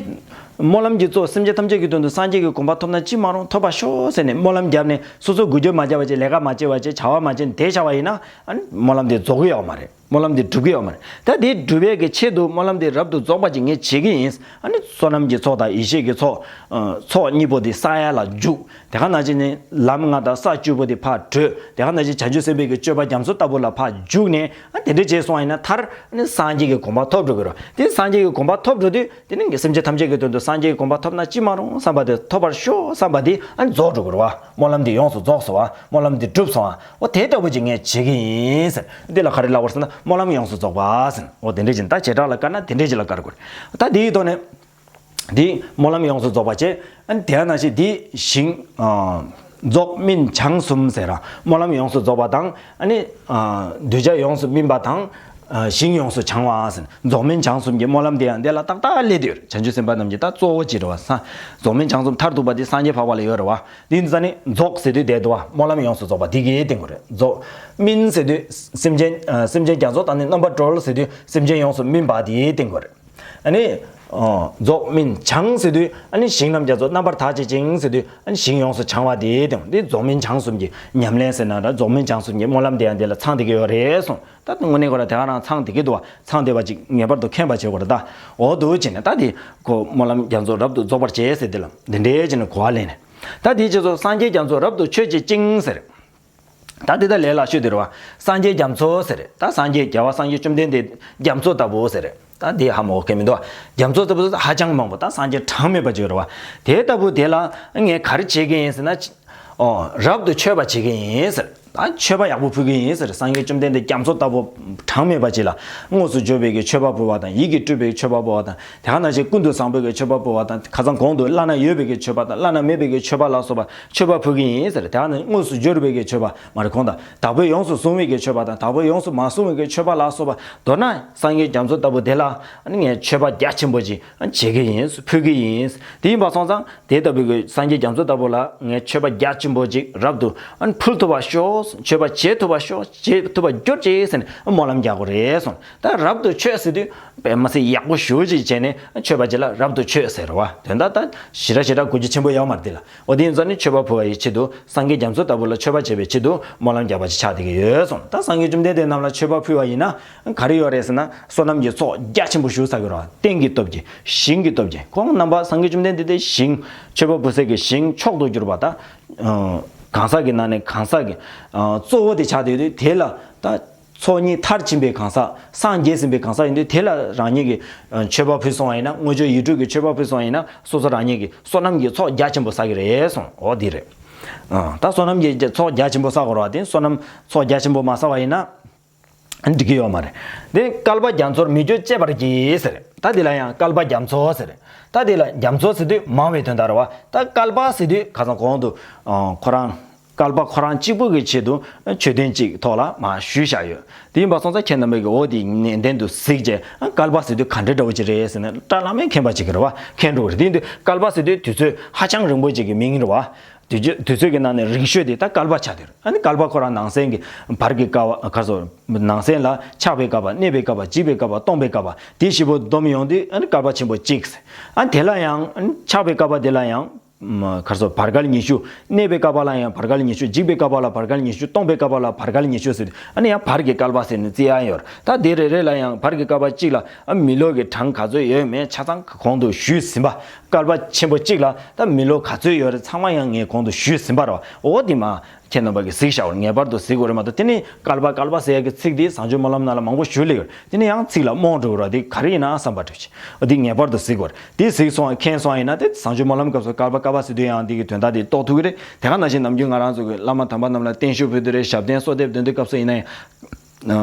སྨོན་ལམ་གྱི་གཙོ་བོ་སེམས་ཅན་ཐམས་ཅད་ཀྱི་དོན་དུ་སངས་རྒྱས་ཀྱི་གོ་འཕང་ཐོབ་ན་ཅི་མ་རུང་ཐོབ་པར་ཤོག་ཟེར་ནས་སྨོན་ལམ་བརྒྱབ་ནས་སོ་སོ་འགུལ་སྐྱོད་མ་བརྒྱབ་པ་བྱས་ལས་ཀ་མ་བྱས་པ་བྱས་བྱ་བ་མ་བྱས་ནས་དེ་བྱ་བ་ཡིན་ན་ཨ་ནི་སྨོན་ལམ་དེ་རྫོགས་ཀྱི་ཡོད་མ་རེད། སྨོན་ལམ་དེ་འགྲུབ་ཀྱི་ཡོད་མ་རེད། ད་དེ་འགྲུབ་པའི་གི་ཆེད་དུ་སྨོན་ལམ་དེ་རབ་ཏུ་རྫོགས་པ་ཅིག་ངས་བྱེད་ཀྱི་ཡིན། ཨ་ནི་བསོད་ནམས་ཀྱི་ཚོགས་དང་ཡེ་ཤེས་ཀྱི་ཚོགས། ཚོགས་གཉིས་པོ་དེ་བསགས་ཡ་ལ་འཇུག་དེ་ག་ནང་བཞིན་ནི་ལམ་ལྔ་དང་ས་བཅུ་པོ་དེ་ཕར་བགྲོད། དེ་ག་ནང་བཞིན་བྱང་ཆུབ་སེམས་དཔའི་གི་སྤྱོད་པ་རྒྱ་མཚོ་ལྟ་བུ་ལ་ཕར་འཇུག་ནས་ཨ་དེ་འདྲ་བྱས་སོང་བ་ཡིན་ན་མཐར་ཨ་ནི་སངས་རྒྱས་ཀྱི་གོ་འཕང་ཐོབ་འགྲོ་གི་རེད། དེ་སངས་རྒྱས་ཀྱི་གོ་འཕང་ཐོབ་འགྲོ་དུས་དེ་ནི་སེམས་ཅན་ཐམས་ཅད་ཀྱི་དོན་དུ་སངས་རྒྱས་ཀྱི་གོ་འཕང་ཐོབ་ན་ཅི་མ་རུང་བསམ་པ་དེ་ཐོབ་པར་ཤོག་བསམ་པ་དེ་ཨ་ནི་རྫོགས་འགྲོ་གི་རེད་བ། སྨོན་ལམ་དེ་ཡོངས་སུ་རྫོགས་སོང་བ། སྨོན་ལམ་དེ་འགྲུབ་སོང་བ། འོ་དེ་ལྟ་བུ་ཅིག་ངས་བྱེད་ཀྱི་ཡིན་ཟེར། འདི་ལ་ག་རེ་ལབ་དགོས་ཟེར་ན་སྨོན་ལམ་ཡོངས་སུ་རྫོགས་པ་ཟེར། འོ་དེ་འདྲས་ཅིག་ད་བྱེ་བྲག་ལ་དཀར་ན་དེ་འདྲས་ཅིག་ལ་དཀར་དགོས། ད་དེའི་ཐོག་ནས་འདི་སྨོན་ལམ་ཡོངས་སུ་རྫོགས་པ་བྱས། ཨ་ནི་དེ་ནང་བཞིན་འདི་ཞིང་། རྫོགས་སྨིན་བྱང་གསུམ་ཟེར་ར། སྨོན་ལམ་ཡོངས་སུ་རྫོགས་པ་དང་། ཨ་ནི་ཨ་གདུལ་བྱ་ཡོངས་སུ་སྨིན་པ་དང་། ཨ་ཞིང་ཡོངས་སུ་བྱང་བ་ཟེར། རྫོགས་སྨིན་བྱང་གསུམ་གྱི་སྨོན་ལམ་དེ་ཡང་དེ་ལ་ཏག་ཏག་སླེབས་ཡོད་རེད། བྱང་ཆུབ་སེམས་དཔའ་རྣམས་ཀྱི་ད་གཙོ་བོ་ཅིག་རེད་བ། ས་རྫོགས་སྨིན་བྱང་གསུམ་མཐར་ཐུག་པ་དེ་སངས་རྒྱས་འཕགས་པ་ལ་ཡོད་རེད་བ། དེ་ཡིན་ཙང་ནི་རྫོགས་ཟེར་དུས་དེ་འདུག་བ། སྨོན་ལམ་ཡོངས་སུ་རྫོགས་པ་དེ་གིས་བསྟན་དགོས་རེད། རྫོགས། སྨིན་ཟེར་དུས་སེམས་ཅན་ཨ་སེམས་ཅན་རྒྱ་མཚོ་དང་ནི་རྣམ་པར་གྲོལ་ཟེར་དུས་སེམས་ཅན་ཡོངས་སུ་སྨིན་པ་དེ་གིས་བསྟན་དགོས་རེད། ཨ་ནི། ཨོ། རྫོགས་སྨིན་བྱང་ཟེར་དུས་ཨ་ནི་ཞིང་རྣམས་རྒྱ་མཚོ་རྣམ་པར་དག་བྱེད་ཅིང་ཟེར་དུས་ཨ་ནི་ཞིང་ཡོངས་སུ་བྱང་བ་དེ་དང་། འདི་རྫོགས་སྨིན་བྱང་གསུམ་གྱི་ཉམས་ལེན་ཟེར་ན་འདྲ། རྫོགས་སྨིན་བྱང་གསུམ་གྱི་སྨོན་ལམ་དེ་ཡང་འདི་ལ་ཚང་བསྡད་ཀྱི་ཡོད་རེད་གསུངས། ད་དངོས་གནས་ཁོ་ར་དེ་ག་རང་ཚང་བསྡད་ཀྱི་འདུག་བ། ཚང་བསྡད་པ་ཅིག་ངེས་པར་དུ་མཁྱེན་པ་བྱེད་དགོས་རེད་ད། འོ་འདུག་བྱས་ནས་ད་འདི་ཁོ་སྨོན་ལམ་རྒྱ་མཚོ་རབ་ཏུ་རྫོགས་པར་བྱེད་ཟེར། འདི་ལ་འདི་འདྲའི་བྱས་ནས་གོ་བ་ལེན་ནས། ད་འདི་རྗེས་སུ་སངས་རྒྱས་རྒྱ་མཚོ་རབ་ཏུ་མཆོད་བྱེད་ཅིང་ཟེར། ད་དེ་ད་ལས་སླ་ཤོས་དེ་རེད་བ། སངས་རྒྱས་རྒྱ་མཚོ་ཟེར། ད་སངས་རྒྱས་རྒྱལ་བ་སངས་རྒྱས་བཅོམ་ལྡན་འདས་རྒྱ་མཚོ་ལྟ་བུ་ཟེར། ད་དེ་ཧ་མ་གོ་མཁན་མི་འདུག་བ། རྒྱ་མཚོ་ལྟ་བུ་ཧ་ཅང་མང་པོ། ད་སངས་རྒྱས་གྲངས་མེད་པ་ཅིག་ཡོད་རེད་བ། དེ་ལྟ་བུ་དེ་ལ་ངས་ག་རེ་བྱེད་ཀྱི་ཡིན་ཟེར་ན། ཨོ། རབ་ཏུ་མཆོད་པ་བྱེད་ཀྱི་ཡིན་ཟེར། ད་མཆོད་པ་ཡག་པོ་ཕུལ་གྱི་ཡིན་ཟེར། སངས་རྒྱས་བཅོམ་ལྡན་འདས་རྒྱ་མཚོ་ལྟ་བུ་གྲངས་མེད་པ་ཅིག་ལ་དངོས་སུ་བརྗོད་པའི་གི་མཆོད་པ་ཕུལ་བ་དང་། ཡིད་ཀྱིས་སྤྲུལ་པའི་མཆོད་པ་ཕུལ་བ་དང་། དེ་ག་ནང་བཞིན་ཀུན་ཏུ་བཟང་པོའི་གི་མཆོད་པ་ཕུལ་བ་དང་། ཁ་སང་གོང་དུ་བླ་ན་ཡོད་པའི་གི་མཆོད་པ་དང་། བླ་ན་མེད་པའི་གི་མཆོད་པ་ལ་སོགས་པ་མཆོད་པ་ཕུལ་གྱི་ཡིན་ཟེར། དེ་ག་ནི་དངོས་སུ་བརྗོད་པའི་གི་མཆོད་པ་མ་རེད། གོང་དང་དག་པས་ཡོངས་སུ་བཟུང་བའི་གི་མཆོད་པ་དང་། དག་པས་ཡོངས་སུ་མ་བཟུང་བའི་གི་མཆོད་པ་ལ་སོགས་པ། མདོར་ན་སངས་རྒྱས་རྒྱ་མཚོ་ལྟ་བུ་དེ་ལ་ངས་མཆོད་པ་རྒྱ་ཆེན་པོ་ཅིག་བྱེད་ཀྱི་ཡིན། ཕུལ་གྱི་ཡིན། དེ་ཡིན་པ་སོང་ཙང་དེ་ལྟ་བུའི་གི་སངས་རྒྱས་རྒྱ་མཚོ་ལྟ་བུ་ལ་ངས་མཆོད་པ་རྒྱ་ཆེན་པོ་ཅིག་རབ་ཏུ་ཕུལ་ཐུབ་པ་ཤོག། མཆོད་པ་བྱེད་ཐུབ་པ་ཤོག། བྱེད་ཐུབ་པར་གྱུར་ཅིག་ཟེར་ནས་སྨོན་ལམ་རྒྱག་དགོས་རེད་གསུངས། ད་རབ་ཏུ་མཆོད་ཟེར་དུས་དཔེ་མི་སྲིད་ཡག་པོ་ཞེ་པོ་ཅིག་བྱས་ནས་མཆོད་པ་ཅིག་ལ་རབ་ཏུ་མཆོད་ཟེར་བ། དོན་དག་ད་ཞེ་དྲག་ཞེ་དྲག་གོ་རྒྱུ་ཆེན་པོ་ཡོད་མ་རེད་དེ་ལ། འོ་དེ་ཡིན་ཙང་ནི་མཆོད་པ་ཕུལ་བ་ཡི་ཆེད་དུ། སངས་རྒྱས་རྒྱ་མཚོ་ལྟ་བུ་ལ་མཆོད་པ་བྱེད་པའི་ཆེད་དུ་སྨོན་ལམ་རྒྱག་པ་ཅིག་ཆགས་བསྡད་ཀྱི་ཡོད་གསུངས། ད་སངས་རྒྱས་བཅོམ་ལྡན་འདས་རྣམས་ལ་མཆོད་པ་ཕུལ་བ་ཡིན་ན་ག་རེ་ཡོད་རེད་ཟེར་ན། བསོད་ནམས་ཀྱི་ཚོགས་རྒྱ་ཆེན་པོ་ཞེ་པོ་བསགས་ཀྱི་རེད་བ། རྟེན་གྱི་སྟོབས་ཀྱིས། ཞིང་གི་སྟོབས་ཀྱིས། ཁོང་རྣམ་པ་སངས་རྒྱས་བཅོམ་ལྡན་འདས་དེ་ཞིང་མཆོད་པ་ཕུལ་སའི་གི་ཞིང་མཆོག་ཏུ་གྱུར་པ་དང་། གང་ཟག་གི་ནང་ནས་གང་ཟག་གི་གཙོ་བོ་དེ་ཆགས་བསྡད་དུས། དེ་ལ་ད་ཚོགས་གཉིས་མཐར་ཕྱིན་པའི་གང་ཟག། སངས་རྒྱས་ཟིན་པའི་གང་ཟག་ཡིན་དུས། དེ་ལ་རང་ཉིད་ཀྱིས་མཆོད་པ་ཕུལ་སོང་བ་ཡིན་ན། དངོས་སྦྱོར་ཡིད་སྤྲུལ་གྱི་མཆོད་པ་ཕུལ་སོང་བ་ཡིན་ན། སོ་སོ་རང་ཉིད་ཀྱིས་བསོད་ནམས་ཀྱི་ཚོགས་རྒྱ་ཆེན་པོ་བསགས་ཀྱི་རེད་གསུངས། འོ་འདི་རེད། ཨ། ད་བསོད་ནམས་ཀྱི་ཚོགས་རྒྱ་ཆེན་པོ་བསགས་དགོས་རེད་བ། དེ་བསོད་ནམས་ཚོགས་རྒྱ་ཆེན་པོ་མ་བསགས་པ་ཡིན་ན། འགྲིག་གི་ཡོད་མ་རེད། དེ་བསྐལ་པ་རྒྱ་མཚོར་མི་སྐྱོ་གཅེས་པར་གྱིས་ཟེར། ད་དེ་ལ་ཡང་བསྐལ་པ་རྒྱ་མཚོ་ཟེར། ད་དེ་ལ་རྒྱ་མཚོ་ཟེར་དུས་མང་བའི་དོན་དག་རེད་བ། ད་བསྐལ་པ་ཟེར་དུས་ཁ་སང་གོང་དུ་ཨ་ཁོ་རང་བསྐལ་པ་ཁོ་རང་གཅིག་པུ་གི་ཆེད་དུ་མཆོད་རྟེན་གཅིག་ཐོག་ལ་མར་ཞུས་བཞག་ཡོད། དེ་ཡིན་པ་སོང་ཙང་ཁྱེད་རྣམ་པས་ཀྱི་འོ་དེ་ནན་ཏན་དུ་གཟིགས་བྱས། བསྐལ་པ་ཟེར་དུས་ག་འདྲ་འདྲ་བོ་ཅིག་རེད་ཟེར་ནས་བཀྲ་ལམ་མེད་མཁྱེན་པ་ཅིག་གི་རེད་བ། མཁྱེན་འགྲོ་གི་རེད། དེ་ཡིན་དུས་བསྐལ་པ་ཟེར་དུས་དུས་ཚོད་ཧ་ཅང་རིང་པོ་ཅིག་གི་མིང་རེད་བ། དུས་ཚོད་དུས་ཚོད་ཀྱི་ནང་ནས་རིང་ཤོས་དེ་ད་བསྐལ་པ་ཆགས་བསྡད་རེད། ཨ་ནི་བསྐལ་པ་ཁོ་རང་ནང་གསེས་ཀྱི་བར་གྱི་བསྐལ་པ། ག་རེ་ཟེར། ནང་གསེས་ལ་ཆགས་པའི་བསྐལ་པ། གནས་པའི་བསྐལ་པ། འཇིག་པའི་བསྐལ་པ། སྟོང་པའི་བསྐལ་པ། དེ་བཞི་པོ་བསྡོམས་ཡོང་དུས་ཨ་ནི་བསྐལ་པ་ཆེན་པོ་གཅིག་ཨ་ནི་དེ་ལ་ཡང་ཨ་ནི་ཆགས་པའི་བསྐལ་པ་དེ་ལ་ཡང་། ཨ། ག་རེ་ཟེར། བར་བསྐལ་ཉི་ཤུ། གནས་པའི་བསྐལ་པ་ལ་ཡང་བར་བསྐལ་ཉི་ཤུ། འཇིག་པའི་བསྐལ་པ་ལ་བར་བསྐལ་ཉི་ཤུ། སྟོང་པའི་བསྐལ་པ་ལ་བར་བསྐལ་ཉི་ཤུ་ཟེར་དུས་ཨ་ནི་ཡང་བར་གྱི་བསྐལ་པ་ཟེར་ནས་བརྩི་ཡ་ཡོད་རེད། ད་དེ་རེ་རེ་ལ་ཡང་བར་གྱི་བསྐལ་པ་གཅིག་ལ་ཨ་མི་ལོ་གི་གྲངས་ག་ཚོད་ཡོད་མེད་ཆ་ཚང་གོང་དུ་ཞུས་ཟིན་པ། བསྐལ་པ་ཆེན་པོ་གཅིག་ལ་ད་མི་ལོ་ག་ཚོད་ཡོད་རེད་ཚང་མ་ཡང་ངས་གོང་དུ་ཞུས་ཟིན་པ་རེད་བ། འོ་དེ་མར་ཁྱེད་རྣམ་པ་གིས་གཟིགས་བཞག་པ་ངེས་པར་དུ་གཟིགས་དགོས་རེད་མ་གཏོགས། དེ་ནི་བསྐལ་པ་བསྐལ་པ་ཟེར་ཡ་གི་ཚིག་དེ་བཟང་སྤྱོད་སྨོན་ལམ་ནང་ལ་མང་པོ་ཞུ་སླེབས་ཡོད་རེད། དེ་ནི་ཡང་ཚིག་ལ་རྨོངས་འགྲོ་གི་རེད་བ། དེ་ག་རེ་ཡིན་ན་བསམ་པ་འགྲོ་ཆེ། འོ་དེ་ངེས་པར་དུ་གཟིགས་དགོས་རེད། དེ་གཟིགས་སོང་མཁྱེན་སོང་ཡིན་ན་དེ་བཟང་སྤྱོད་སྨོན་ལམ་སྐབས་སུ་བསྐལ་པ་བསྐལ་པ་ཟེར་དུས་ཡང་དེ་གི་དོན་དག་དེ་རྟོགས་ཐུབ་ཀྱི་རེད། དེ་ག་ནང་བཞིན་ནམ་རྒྱུན་ང་རང་ཚོ་གི་བླ་མ་དམ་པ་རྣམས་ལ་བརྟན་བཞུགས་ཕུལ་དུས་རེད། ཞབས་བརྟན་གསོལ་འདེབས་འདོན་དུས་སྐབས་སུ་ཡིན་ན་ཡང་།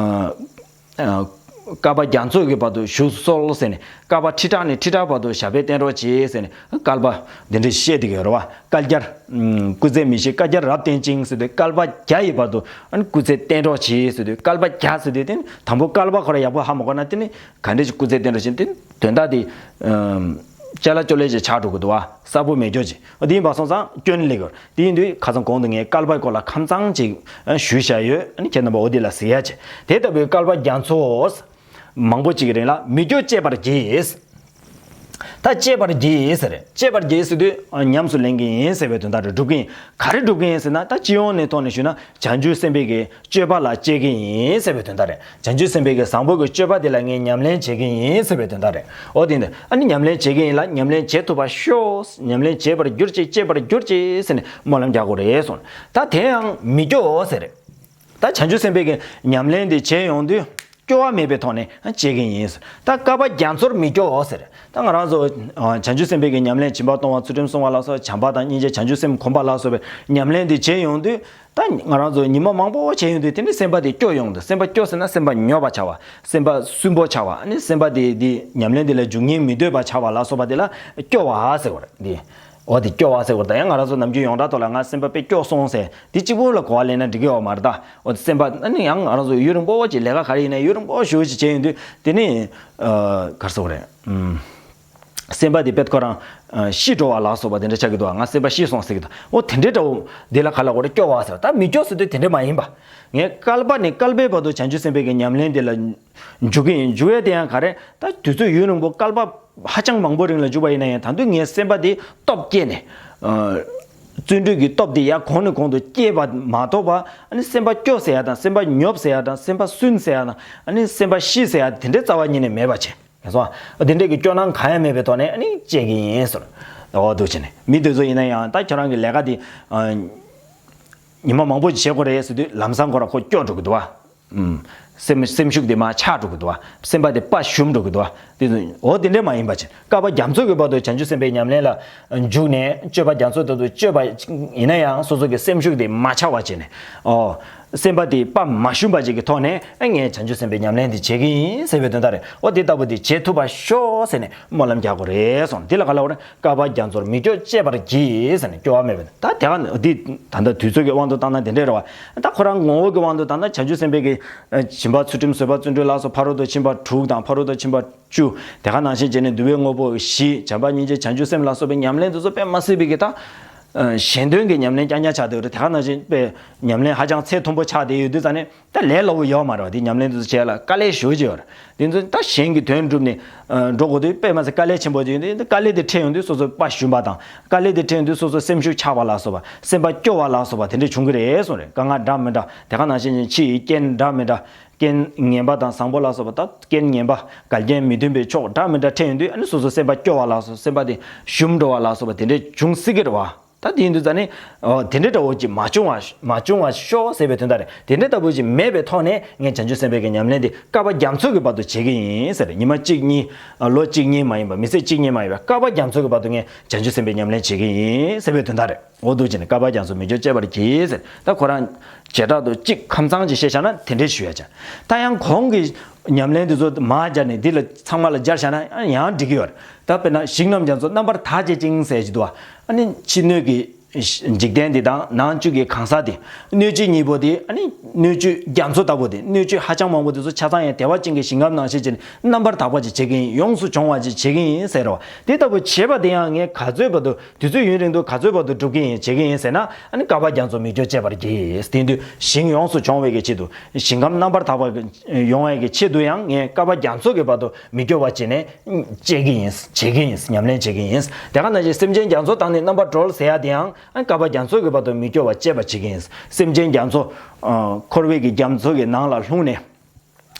ཨ། བསྐལ་པ་རྒྱ་མཚོ་གི་བར་དུ་བཞུགས་གསོལ་ཟེར་ནས། བསྐལ་པ་ཁྲི་ཕྲག་ནས་ཁྲི་ཕྲག་བར་དུ་ཞབས་པད་བརྟན་རོགས་གྱིས་ཟེར་ནས་བསྐལ་པ་འདི་འདྲ་བཤད་བསྡད་ཀྱི་ཡོད་རེད་བ། བསྐལ་བརྒྱར། ཨ། སྐུ་ཚེ་མི་ཤིགས་བསྐལ་བརྒྱར་རབ་བརྟན་ཅིང་ཟེར་དུས་བསྐལ་པ་བརྒྱ་ཡི་བར་དུ་ཨ་ནི་སྐུ་ཚེ་བརྟན་རོགས་གྱིས་ཟེར་དུས་བསྐལ་པ་བརྒྱ་ཟེར་དུས་དེ་ནི་དང་པོ་བསྐལ་པ་ཁོ་རང་ཡག་པོ་ཧ་མ་གོ་ན་དེ་ནི་ག་འདྲ་ཞིག་སྐུ་ཚེ་བརྟན་རོགས་བྱས་དེ་དོན་དག་དེ། ཨ། ཅ་ལག་ཅོ་ལེ་ཞིག་ཆགས་འགྲོ་གི་འདུག་བ། གསལ་པོ་མེད་ཀྱོག་ཅིག་འོ་དེ་ཡིན་པ་སོང་ཙང་སྐྱོན་སླེབས་ཀྱི་ཡོད་རེད། དེ་ཡིན་དུས་ཁ་སང་གོང་དུ་ངས་བསྐལ་པའི་སྐོར་ལ་ཁམས་གཙང་ཅིག་ཞུས་བཞག་ཡོད། ཨ་ནི་ཁྱེད་རྣམ་པ་འོ་དེ་ལ་གཟིགས་ཡ་བྱེད། དེ་ལྟ་བུའི་བསྐལ་པ་རྒྱ་མཚོ་མང་པོ་ཅིག་གི་རིང་ལ་མི་སྐྱོ་གཅེས་པར་གྱིས། ད་གཅེས་པར་གྱིས་ཟེར། གཅེས་པར་གྱིས་ཟེར་དུས་ཉམས་སུ་ལེན་གྱི་ཡིན་ཟེར་བའི་དོན་དག་རེད། སྒྲུབ་ཀྱི་ཡིན། ག་རེ་སྒྲུབ་ཀྱི་ཡིན་ཟེར་ན། ད་སྤྱི་ཡོངས་ནས་ཐོག་ནས་ཞུས་ན་བྱང་ཆུབ་སེམས་དཔའི་གི་སྤྱོད་པ་ལ་སྤྱད་ཀྱི་ཡིན་ཟེར་བའི་དོན་དག་རེད། བྱང་ཆུབ་སེམས་དཔའི་གི་བཟང་པོ་གི་སྤྱོད་པ་དེ་ལ་ངས་ཉམས་ལེན་བྱེད་ཀྱི་ཡིན་ཟེར་བའི་དོན་དག་རེད། འོ་དེ་འདི་ཨ་ནི་ཉམས་ལེན་བྱེད་ཀྱི་ཡིན་ལ་ཉམས་ལེན་བྱེད་ཐུབ་པ་ཤོག། ཉམས་ལེན་བྱེད་པར་གྱུར་ཅིག་གཅེས་པར་གྱུར་ཅིག་ཟེར་ནས་སྨོན་ལམ་རྒྱག་དགོས་རེད་གསུངས། ད་དེ་ཡང་མི་སྐྱོ་ཟེར། ད་བྱང་ཆུབ་སེམས་དཔའི་གི་ཉམས་ལེན་དེ་བྱེད་ཡོང་དུས་སྐྱོ་བ་མེད་པའི་ཐོག་ནས་བྱེད་ཀྱི་ཡིན་ཟེར། ད་བསྐལ་པ་རྒྱ་མཚོར་མི་སྐྱོ་ཟེར། ད་ང་རང་ཚོ་བྱང་ཆུབ་སེམས་དཔའི་གི་ཉམས་ལེན་སྦྱིན་པ་གཏོང་བ་ཚུལ་ཁྲིམས་བསྲུང་བ་ལ་སོགས་བྱམས་པ་དང་སྙིང་རྗེ་བྱང་ཆུབ་སེམས་སྒོམ་པ་ལ་སོགས་པའི་ཉམས་ལེན་དེ་བྱེད་ཡོང་དུས། ད་ང་རང་ཚོ་ཉི་མ་མང་པོ་བྱས་ཡོང་དུས་དེ་ནི་སེམས་པ་དེ་སྐྱོ་ཡོང་དུས། སེམས་པ་སྐྱོ་ཟེར་ན་སེམས་པ་མྱོས་པ་ཆགས་པ། སེམས་པ་སུན་པོ་ཆགས་པ། ཨ་ནི་སེམས་པ་དེ་དེ་ཉམས་ལེན་དེ་ལ་འཇུག་སྙིང་མི་འདོད་པ་ཆགས་པ་ལ་སོགས་པ་དེ་ལ་སྐྱོ་བ་ཟེར་བ་རེད། འདི་ འོ་དེ་སྐྱོ་བ་ཟེར་བ་དང་། ཡང་ང་རང་ཚོ་ནམ་རྒྱུན་ཡོངས་གྲགས་ཐོག་ལ་ང་སེམས་པ་དཔེ་སྐྱོ་སོང་ཟེར་དེ་གཅིག་པོ་ལ་གོ་བ་ལེན་ན་འགྲིག་གི་ཡོད་མ་རེད་ད། འོ་དེ་སེམས་པ་ཨ་ནི་ཡང་ང་རང་ཚོ་ཡུན་རིང་པོ་ཅིག་ལས་ཀ་ག་རེ་ཡིན་ན་ཡུན་རིང་པོ་ཞེ་པོ་ཅིག་བྱས་ཡོང་དུས། དེ་ནི་ཨ་ག་རེ་ཟེར་དགོས་རེད། ཨུམ། སེམས་པ་དེ་དཔེ་ཁོ་རང་ཨ་ཤི་འགྲོ་བ་ལ་སོགས་པ་དེ་འདྲ་ཆགས་ཀྱི་འདུག་ང་སེམས་པ་ཤི་སོང་ཟེར་གྱི་འདུག་འོ་དེ་འདྲའི་འདྲ་བོ་དེ་ལ་ག་ལ་གོ་རེ་སྐྱོ་བ་ཟེར། ད་མི་སྐྱོ་ཟེར་དུས་དེ་འདྲ་མ་ཡིན་པ། ངས་བསྐལ་པ་ནས་བསྐལ་པའི་བར་དུ་བྱང་ཆུབ་སེམས་དཔའི་གི་ཉམས་ལེན་དེ་ལ་འཇུག་གི་ཡིན། འཇུག་ཡས་དེ་ཡང་ག་རེ། ད་དུས་ཚོད་ཡུན་རིང་པོ་བསྐལ་པ་ཧ་ཅང་མང་པོ་རིང་ལ་འཇུག་པ་ཡིན་ན་ཡང་། ད་དུང་ངའི་སེམས་པ་དེ་སྟོབས་བསྐྱེད་ནས་ཨ་བརྩོན་འགྲུས་ཀྱི་སྟོབས་དེ་ཡར་གོང་ནས་གོང་དུ་བསྐྱེད་པ་མ་གཏོགས་པ། ཨ་ནི་སེམས་པ་སྐྱོ་ཟེར་ཡ་དང་། སེམས་པ་ཉོབ་ཟེར་ཡ་དང་། སེམས་པ་སུན་ཟེར་ཡ་དང་། ཨ་ནི་སེམས་པ་ཤི་ཟེར་ཡ་དེ་འདྲའི་རྩ་བ་ཉིད་ནས་མེད་པ་བྱས། ངས་སོང་། དེ་འདྲས་ཀྱི་སྐྱོ་སྣང་གང་ཡང་མེད་པའི་ཐོག་ནས་ཨ་ནི་བྱེད་ཀྱི་ཡིན་ཟེར། འོ་འདུག་བྱས་ནས་མི་དེ་ཚོ་ཡིན་ན་ཡང་། ད་ཁྱོད་རང་གི་ལས་ཀ་དེ་ཨ་ཉི་མ་མང་པོ་ཞིག་བྱེད་དགོས་རེད་ཟེར་དུས་ལམ་སང་ཁོ་རང་ཁོ་སྐྱོ་འགྲོ་གི་འདུག་བ། ཨུམ། སེམས་སེམས་ཤུགས་དེ་མར་ཆག་འགྲོ་གི་འདུག་བ། སེམས་པ་དེ་པ་ཞུམ་འགྲོ་གི་འདུག་བ། དེ་འོ་དེ་འདྲས་མ་ཡིན་པ་བྱས། བསྐལ་པ་རྒྱ་མཚོ་གི་བར་དུ་བྱང་ཆུབ་སེམས་དཔའི་ཉམས་ལེན་ལ་འཇུག་ནས་སྤྱོད་པ་རྒྱ་མཚོ་ལྟ་བུ་སྤྱོད་པ་ཡིན་ན་ཡང་། སོ་སོ་གི་སེམས་ཤུགས་དེ་མ་ཆག་པ་བྱས་ནས། ཨོ། སེམས་པ་དེ་པ་མ་ཞུམ་པ་ཅིག་གི་ཐོག་ནས་ཨ་ངས་བྱང་ཆུབ་སེམས་དཔའི་ཉམས་ལེན་དེ་བྱེད་ཀྱི་ཡིན་ཟེར་བའི་དོན་དག་རེད། འོ་དེ་ལྟ་བུ་དེ་བྱེད་ཐུབ་པ་ཤོག་ཟེར་ནས་སྨོན་ལམ་རྒྱག་དགོས་རེད་གསུངས། འདི་ལ་ག་ལབ་དགོས་རེད། བསྐལ་པ་རྒྱ་མཚོར་མི་སྐྱོ་གཅེས་པར་གྱིས་ཟེར་ནས། སྐྱོ་བ་མེད་པ་ད་དེ་ག་འདི་ད་ལྟ་དུས་ཚོད་ཀྱི་དབང་དུ་བཏང་ན་དེ་འདྲས་རེད་བ། ད་ཁོ་རང་ངོ་བོ་གི་དབང་དུ་བཏང་ན་བྱང་ཆུབ་སེམས་དཔའི་གི་ཨ་སྦྱིན་པ་ཚུལ་ཁྲིམས་བཟོད་པ་བརྩོན་འགྲུས་ལ་སོགས་ཕ་རོལ་ཏུ་ཕྱིན་པ་དྲུག་དང་ཕ་རོལ་ཏུ་ཕྱིན་པ་བཅུ། དེ་ག་ནང་བཞིན་བྱས་ནས་འདུལ་བའི་དངོས་པོ་བཞི། བྱམས་པ་སྙིང་རྗེ་བྱང་ཆུབ་སེམས་ལ་སོགས་པའི་ཉམས་ལེན་དེ་ཚོ་དཔེ་མ་སྲིད་པའི་གི་ད། ཨ་གཞན་དོན་གྱི་ཉམས་ལེན་རྐྱང་རྐྱང་ཆགས་བསྡད་ཡོད་རེད། དེ་ག་ནང་བཞིན་དཔེ་ཉམས་ལེན་ཧ་ཅང་ཚད་མཐོན་པོ་ཆགས་བསྡད་ཡོད་དུས་ཙང་ནས། ད་ལས་སླ་བོ་ཡོད་མ་རེད་བ། དེ་ཉམས་ལེན་དེ་ཚོ་བྱས་ལ་དཀའ་ལས་ཞེ་པོ་ཅིག་ཡོད་རེད། དེ་ཚོ་ད་གཞན་གྱི་དོན་བསྒྲུབས་ནས་ཨ་འགྲོ་དགོས་དུས་དཔེ་མ་སྲིད་དཀའ་ལས་ཆེན་པོ་ཅིག་ཡོད་དུས། དཀའ་ལས་དེ་འཕྲད་ཡོང་དུས་སོ་སོ་པ་ཞུམ་པ་དང་། དཀའ་ལས་དེ་འཕྲད་ཡོང་དུས་སོ་སོ་སེམས་ཤུགས་ཆག་པ་ལ་སོགས་པ། སེམས་པ་སྐྱོ་བ་ལ་སོགས་པ་དེ་འདྲ་བྱུང་གི་རེད་གསུངས་རེད། དཀའ་ངལ་འདྲ་མི་འདྲ། དེ་ག་ནང་བཞིན་ཕྱི་ཡི་རྐྱེན་འདྲ་མི་འདྲ། རྐྱེན་ངན་པ་དང་བཟང་པོ་ལ་སོགས་པ། ད་རྐྱེན་ངན་པ་འགལ་རྐྱེན་མི་མཐུན་པའི་ཕྱོགས་འདྲ་མི་འདྲ་འཕྲད་ཡོང་དུས། ཨ་ནི་སོ་སོ་སེམས་པ་སྐྱོ་བ་ལ་སོགས། སེམས་པ་དེ་ཞུམ་འགྲོ་བ་ལ་སོགས་པ་དེ་འདྲས་འབྱུང་སྲིད་ཀྱི་རེད་བ། ད་དེ་ཡིན་དུས་ཙང་ནི་ཨོ་དེ་འདྲས་འདྲ་བོ་ཅིག་མ་བྱུང་བ་མ་བྱུང་བ་ཤོག་ཟེར་བའི་དོན་དག་རེད། དེ་འདྲས་ལྟ་བུ་ཅིག་མེད་པའི་ཐོག་ནས་ངས་བྱང་ཆུབ་སེམས་དཔའི་གི་ཉམས་ལེན་དེ་བསྐལ་པ་རྒྱ་མཚོ་གི་བར་དུ་བྱེད་ཀྱི་ཡིན་ཟེར། ཉི་མ་གཅིག་གཉིས། ལོ་གཅིག་གཉིས་མ་ཡིན་པ། མི་ཚེ་གཅིག་གཉིས་མ་ཡིན་པ། བསྐལ་པ་རྒྱ་མཚོ་གི་བར་དུ་ངས་བྱང་ཆུབ་སེམས་དཔའི་ཉམས་ལེན་བྱེད་ཀྱི་ཡིན་ཟེར་བའི་དོན་དག་རེད། འོ་འདུག་བྱས་ནས་བསྐལ་པ་རྒྱ་མཚོར་མི་སྐྱོ་གཅེས་པར་གྱིས་ཟེར། ད་ཁོ་རང་བྱེ་བྲག་ཏུ་གཅིག་ཁམས་གཙང་ཅིག་བཤད་བཞག་ན་དེ་འདྲས་ཞུ་ཡ་ཅང་། ད་ཡང་གོང་གི་ཉམས་ལེན་དེ་ཚོ་མར་སྦྱར་ནས་འདི་ལ་ཚང་མ་ལ་སྦྱར་བཞག་ན་ཡང་འགྲིག་གི་ཡོད་རེད། ད་དཔེར་ན་ཞིང་རྣམས་རྒྱ་མཚོ་རྣམ་པར་དག་བྱེད་ཅིང་ཟེར་གྱི་འདུག་བ། ཨ་ནི་ཕྱི་སྣོད་ཀྱི་འཇིག་རྟེན་འདི་དང་ནང་བཅུད་ཀྱི་གང་ཟག་འདི། སྣོད་བཅུད་གཉིས་པོ་འདི་ཨ་ནི་སྣོད་བཅུད་རྒྱ་མཚོ་ལྟ་བུ་འདི། སྣོད་བཅུད་ཧ་ཅང་མང་པོ་འདི་ཚོ་ཆ་ཚང་ཡང་བདེ་བ་ཅན་གྱི་ཞིང་ཁམས་ནང་བཞིན་བྱས་ནས་རྣམ་པར་དག་པ་ཅིག་བྱེད་ཀྱི་ཡིན། ཡོངས་སུ་སྦྱོང་བ་ཅིག་བྱེད་ཀྱི་ཡིན་ཟེར་རོ། དེ་ལྟ་བུ་བྱེད་པ་དེ་ཡང་ངས་ག་ཚོད་བར་དུ། དུས་ཚོད་ཡུན་རིང་དུ་ག་ཚོད་བར་དུ་སྒྲུབ་ཀྱི་ཡིན། བྱེད་ཀྱི་ཡིན་ཟེར་ན། ཨ་ནི་བསྐལ་པ་རྒྱ་མཚོར་མི་སྐྱོ་གཅེས་པར་གྱིས། དེ་དུས་ཞིང་ཡོངས་སུ་སྦྱོང་བའི་གི་ཆེད་དུ། ཞིང་ཁམས་རྣམ་པར་དག་པ་ཡོང་བའི་གི་ཆེད་དུ་ཡང་ངས་བསྐལ་པ་རྒྱ་མཚོ་གི་བར་དུ་མི་སྐྱོ་བ་བྱས་ནས་སྤྱད་ཀྱི་ཡིན། བྱེད་ཀྱི་ཡིན། ཉམས་ལེན་བྱེད་ཀྱི་ཡིན། དེ་ག་ནང་བཞིན་སེམས་ཅན་རྒྱ་མཚོ་དང་ནི་རྣམ་པར་གྲོལ་ཟེར་ཡ་དེ་ཡང་ཨ་བསྐལ་པ་རྒྱ་མཚོ་གི་བར་དུ་མི་སྐྱོ་བ་སྤྱད་པར་བྱེད་ཀྱི་ཡིན། སེམས་ཅན་རྒྱ་མཚོ། ཨ་འཁོར་བའི་གི་རྒྱ་མཚོ་གི་ནང་ལ་ལྷུང་ནས།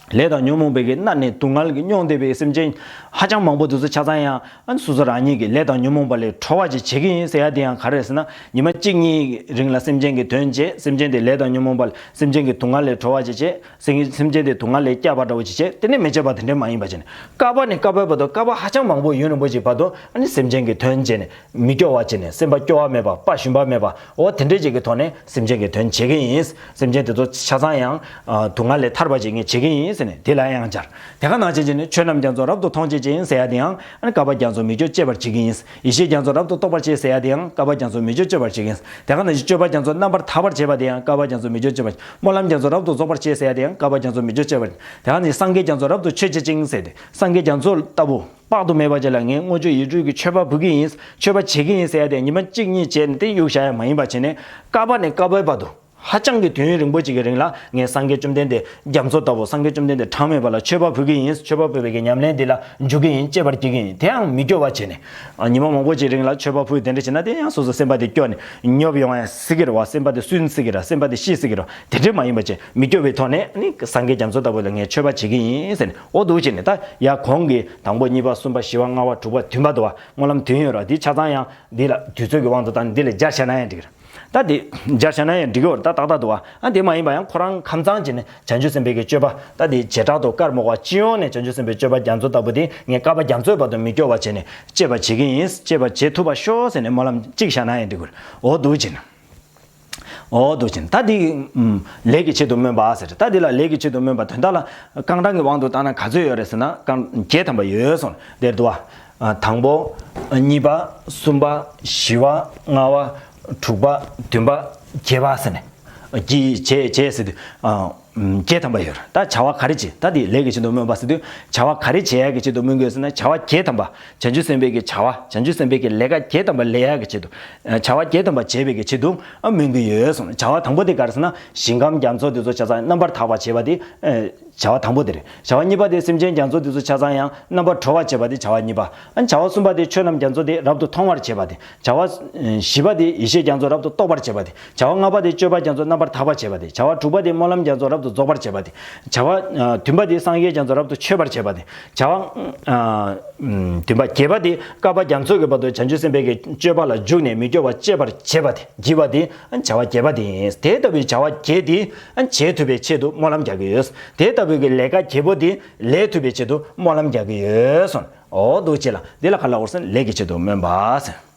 ལས་དང་ཉོན་མོངས་པའི་གི་མནར་ནས་སྡུག་བསྔལ་གྱིས་མྱོང་བསྡད་པའི་སེམས་ཅན་ཧ་ཅང་མང་པོ་དེ་ཚོ་ཆ་ཚང་ཡང་ཨ་ནི་སོ་སོ་རང་ཉིད་ཀྱི་ལས་དང་ཉོན་མོངས་པ་ལས་གྲོལ་བ་ཅིག་བྱེད་ཀྱི་ཡིན་ཟེར་ཡ་དེ་ཡང་ག་རེ་རེད་ཟེར་ན། ཉི་མ་གཅིག་གཉིས་རིང་ལ་སེམས་ཅན་གྱི་དོན་བྱེད། སེམས་ཅན་དེ་ལས་དང་ཉོན་མོངས་པ་ལས། སེམས་ཅན་གྱི་སྡུག་བསྔལ་ལས་གྲོལ་བ་ཅིག་བྱེད། སེམས་སེམས་ཅན་དེ་སྡུག་བསྔལ་ལས་བསྐྱབ་པ་འདྲ་བོ་ཅིག་བྱེད། དེ་ནས་མི་བྱེད་པ་དེ་འདྲ་མ་ཡིན་པ་བྱས་ནས། བསྐལ་པ་ནས་བསྐལ་པའི་བར་དུ། བསྐལ་པ་ཧ་ཅང་མང་པོ་ཡུན་རིང་པོ་ཅིག་བར་དུ་ཨ་ནི་སེམས་ཅན་གྱི་དོན་བྱས་ནས། མི་སྐྱོ་བ་བྱས་ནས། སེམས་པ་སྐྱོ་བ་མེད་པ། དཔའ་ཞུམ་པ་མེད་པ། འོ་དེ་འདྲས་ཅིག་གི་ཐོག་ནས་སེམས་ཅན་གྱི་དོན་བྱེད་ཀྱི་ཡིན། སེམས་ཅན་དེ་ཚོ་ཆ་ཚང་ཡང་ཨ་སྡུག་བསྔལ་ལས་ཐར་བ་ཅིག་ངས་བྱེད་ཀྱི་ཡིན་ཟེར་ནས་དེ་ལ་ཡང་སྦྱར། དེ་ག་ནང་བཞིན་བྱས་ནས་ཆོས་རྣམས་རྒྱ་མཚོ་རབ་ཏུ་མཐོང་བྱེད་ཅིང་ཟེར་ཡ་དེ་ཡང་ཨ་ནི་བསྐལ་པ་རྒྱ་མཚོར་མི་སྐྱོ་གཅེས་པར་བྱེད་ཀྱི་ཡིན། ཡེ་ཤེས་རྒྱ་མཚོ་རབ་ཏུ་རྟོགས་པར་བྱེད་ཟེར་ཡ་དེ་ཡང་བསྐལ་པ་རྒྱ་མཚོར་མི་སྐྱོ་གཅེས་པར་བྱེད་ཀྱི་ཡིན། དེ་ག་ནང་བཞིན་སྤྱོད་པ་རྒྱ་མཚོ་རྣམ་པར་དག་པར་བྱེད་པ་དེ་ཡང་བསྐལ་པ་རྒྱ་མཚོར་མི་སྐྱོ་གཅེས་པར། སྨོན་ལམ་རྒྱ་མཚོ་རབ་ཏུ་རྫོགས་པར་བྱེད་ཟེར་ཡ་དེ་ཡང་བསྐལ་པ་རྒྱ་མཚོར་མི་སྐྱོ་གཅེས་པར། དེ་ག་ནང་བཞིན་སངས་རྒྱས་རྒྱ་མཚོ་རབ་ཏུ་མཆོད་བྱེད་ཅིང་ཟེར་ཏེ། སངས་རྒྱས་རྒྱ་མཚོ་ལྟ་བུ། དཔག་ཏུ་མེད་པ་ཅིག་ལ་ངས་བསྔོ་བརྗོད་ཡིད་སྤྲུལ་གྱི་མཆོད་པ་འབུལ་གྱི་ཡིན། མཆོད་པ་བྱེད་ཀྱི་ཡིན་ཟེར་ཡ་དེ་ཉི་མ་གཅིག་གཉིས་བྱས་ནས་དེ་གཡུག་བཞག་ཡ་མ་ཡིན་པ་བྱས་ནས། བསྐལ་པ་ནས་བསྐལ་པའི་བར་དུ། ཧ་ཅང་གི་དུས་ཡུན་རིང་པོ་ཅིག་གི་རིང་ལ་ངས་སངས་རྒྱས་བཅོམ་ལྡན་འདས་རྒྱ་མཚོ་ལྟ་བུ། སངས་རྒྱས་བཅོམ་ལྡན་འདས་གྲངས་མེད་པ་ལ་མཆོད་པ་འབུལ་གྱི་ཡིན། མཆོད་པ་འབུལ་བའི་གི་ཉམས་ལེན་འདི་ལ་འཇུག་གི་ཡིན། གཅེས་པར་གྱིས་ཀྱི་ཡིན། དེའང་མི་སྐྱོ་བ་བྱས་ནས། ཨ་ཉི་མ་མང་པོ་ཅིག་རིང་ལ་མཆོད་པ་ཕུལ་དེ་འདྲ་བྱས་ན་དེ་ཡང་སོ་སོ་སེམས་པ་དེ་སྐྱོ་ནས་ཉོབ་ཡོང་ཡ་སྲིད་ཀྱི་རེད་བ། སེམས་པ་དེ་སུན་སྲིད་ཀྱི་རེད། སེམས་པ་དེ་ཤི་སྲིད་ཀྱི་རེད། དེ་འདྲ་མ་ཡིན་པ་བྱས་མི་སྐྱོ་བའི་ཐོག་ནས་ནི་སངས་རྒྱས་རྒྱ་མཚོ་ལྟ་བུ་ལ་ངས་མཆོད་པ་བྱེད་ཀྱི་ཡིན་ཟེར་ནས། འོ་འདུག་བྱས་ནས་ད་ཡ་གོང་གི་དང་པོ་གཉིས་པ་གསུམ་པ་བཞི་པ་ལྔ་པ་དྲུག་པ་བདུན་པ་འདུག་བ། སྨོན་ལམ་བདུན་ཡོད་ར། འདི་ཆ་ཚང་ཡང་འདི་ལ་དུས་ཚོད་ཀྱི་དབང་དུ་བཏང་ནས་འདི་ལ་སྦྱར་བྱས་ན་ཡང་འགྲིག་གི་རེད། ད་དེ་སྦྱར་བྱས་ན་ཡང་འགྲིག་གི་ཡོད་རེད། ད་ཏག་ཏག་འདུག་བ། ཨ་དེ་མ་ཡིན་པ་ཡང་ཁོ་རང་ཁམས་གཙང་བྱས་ནས་བྱང་ཆུབ་སེམས་དཔའི་གི་སྤྱོད་པ། ད་དེ་བྱེ་བྲག་ཏུ་ཀརྨ་པ་སྤྱི་ཡོངས་ནས་བྱང་ཆུབ་སེམས་དཔའི་སྤྱོད་པ་རྒྱ་མཚོ་ལྟ་བུ་དེ་ངས་བསྐལ་པ་རྒྱ་མཚོའི་བར་དུ་མི་སྐྱོ་བ་བྱས་ནས་གཅེས་པ་བྱེད་ཀྱི་ཡིན། གཅེས་པ་བྱེད་ཐུབ་པ་ཤོག་ཟེར་ནས་སྨོན་ལམ་གཅིག་བཞག་ན་ཡང་འགྲིག་གི་རེད། འོ་འདུག་བྱས་ནས། འོ་འདུག་བྱས་ནས་ད་དེ་ལས་ཀྱི་ཆེད་དུ་སྨོན་པ་ཟེར། ད་དེ་ལ་ལས་ཀྱི་ཆེད་དུ་སྨོན་པ་དོན་དག་ལ་རྐང་གྲངས་ཀྱི་དབང་དུ་བཏང་ན་ག་ཚོད་ཡོད་རེད་ཟེར་ན། རྐང་བརྒྱད་ཐམ་པ་ཡོད་གསུངས་དེར་འདུག་བ། ཨ། དང་པོ། གཉིས་པ། གསུམ་པ། བཞི་པ། ལྔ་པ། དྲུག་པ། བདུན་པ། བརྒྱད་པ་ཟེར་ནས། བརྒྱད་བྱས་བྱས་ཟེར་དུས། ཨ། བརྒྱད་ཐམ་པ་ཡོད་རེད། ད་བྱ་བ་ག་རེ་བྱེད། ད་དེ་ལས་ཀྱི་ཆེད་དུ་སྨོན་པ་ཟེར་དུས། བྱ་བ་ག་རེ་བྱེད་ཡག་གི་ཆེད་དུ་སྨོན་དགོས་ཟེར་ན། བྱ་བ་བརྒྱད་ཐམ་པ། བྱང་ཆུབ་སེམས་དཔའི་གི་བྱ་བ། བྱང་ཆུབ་སེམས་དཔའི་གི་ལས་ཀ་བརྒྱད་ཐམ་པ་ལས་ཡག་གི་ཆེད་དུ། ཨ། བྱ་བ་བརྒྱད་ཐམ་པ་བྱེད་པའི་གི་ཆེད་དུ། ཨ། སྨོན་གྱི་ཡོད་གསུངས། བྱ་བ་དང་པོ་དེ་ག་རེ་ཟེར་ན། ཞིང་ཁམས་རྒྱ་མཚོ་དེ་ཚོ་ཆ་ཚང་རྣམ་པར་དག་པར་བྱེད་པ་དེ། ཨ། བྱ་བ་དང་པོ་དེ་རེད། བྱ་བ་གཉིས་པ་དེ་སེམས་ཅན་རྒྱ་མཚོ་དེ་ཚོ་ཆ་ཚང་ཡང་རྣམ་པར་གྲོལ་བར་བྱེད་པ་དེ་བྱ་བ་གཉིས་པ། ཨ། བྱ་བ་གསུམ་པ་དེ་ཆོས་རྣམས་རྒྱ་མཚོ་དེ་རབ་ཏུ་མཐོང་བར་བྱེད་པ་དེ། བྱ་བ་བཞི་པ་དེ་ཡེ་ཤེས་རྒྱ་མཚོ་རབ་ཏུ་རྟོགས་པར་བྱེད་པ་དེ། བྱ་བ་ལྔ་པ་དེ་སྤྱོད་པ་རྒྱ་མཚོ་རྣམ་པར་དག་པར་བྱེད་པ་དེ། བྱ་བ་དྲུག་པ་དེ་སྨོན་ལམ་རྒྱ་མཚོ་རབ་ཏུ་རྫོགས་པར་བྱེད་པ་དེ། བྱ་བ། ཨ། བདུན་པ་དེ་སངས་རྒྱས་རྒྱ་མཚོ་རབ་ཏུ་མཆོད་པར་བྱེད་པ་དེ། བྱ་བ། ཨ། བདུན་པ། བརྒྱད་པ་དེ་བསྐལ་པ་རྒྱ་མཚོ་གི་བར་དུ་བྱང་ཆུབ་སེམས་དཔའི་གི་སྤྱོད་པ་ལ་འཇུག་ནས་མི་སྐྱོ་བ་སྤྱད་པར་བྱེད་པ་དེ། བགྱིས་པ་དེ། ཨ། བྱ་བ་བརྒྱད་པ་དེ་ཡིན། དེ་ལྟ་བུའི་བྱ་བ་བརྒྱད་དེ། ཨ། བྱེད་ཐུབ་པའི་ཆེད་དུ་སྨོན་ལམ་རྒྱག་གི་ཡོད། དེ་ལྟ་བུའི་གི་ལས་ཀ་བརྒྱད་པོ་དེ་ལས་ཐུབ་པའི་ཆེད་དུ་སྨོན་ལམ་རྒྱག་གི་ཡོད་གསུངས། འོ། འདུག་བྱས་ལ་འདི་ལ་ག་ལབ་དགོས་ཟེར་ན། ལས་ཀྱི་ཆེད་དུ་སྨོན་པ་ཟེར།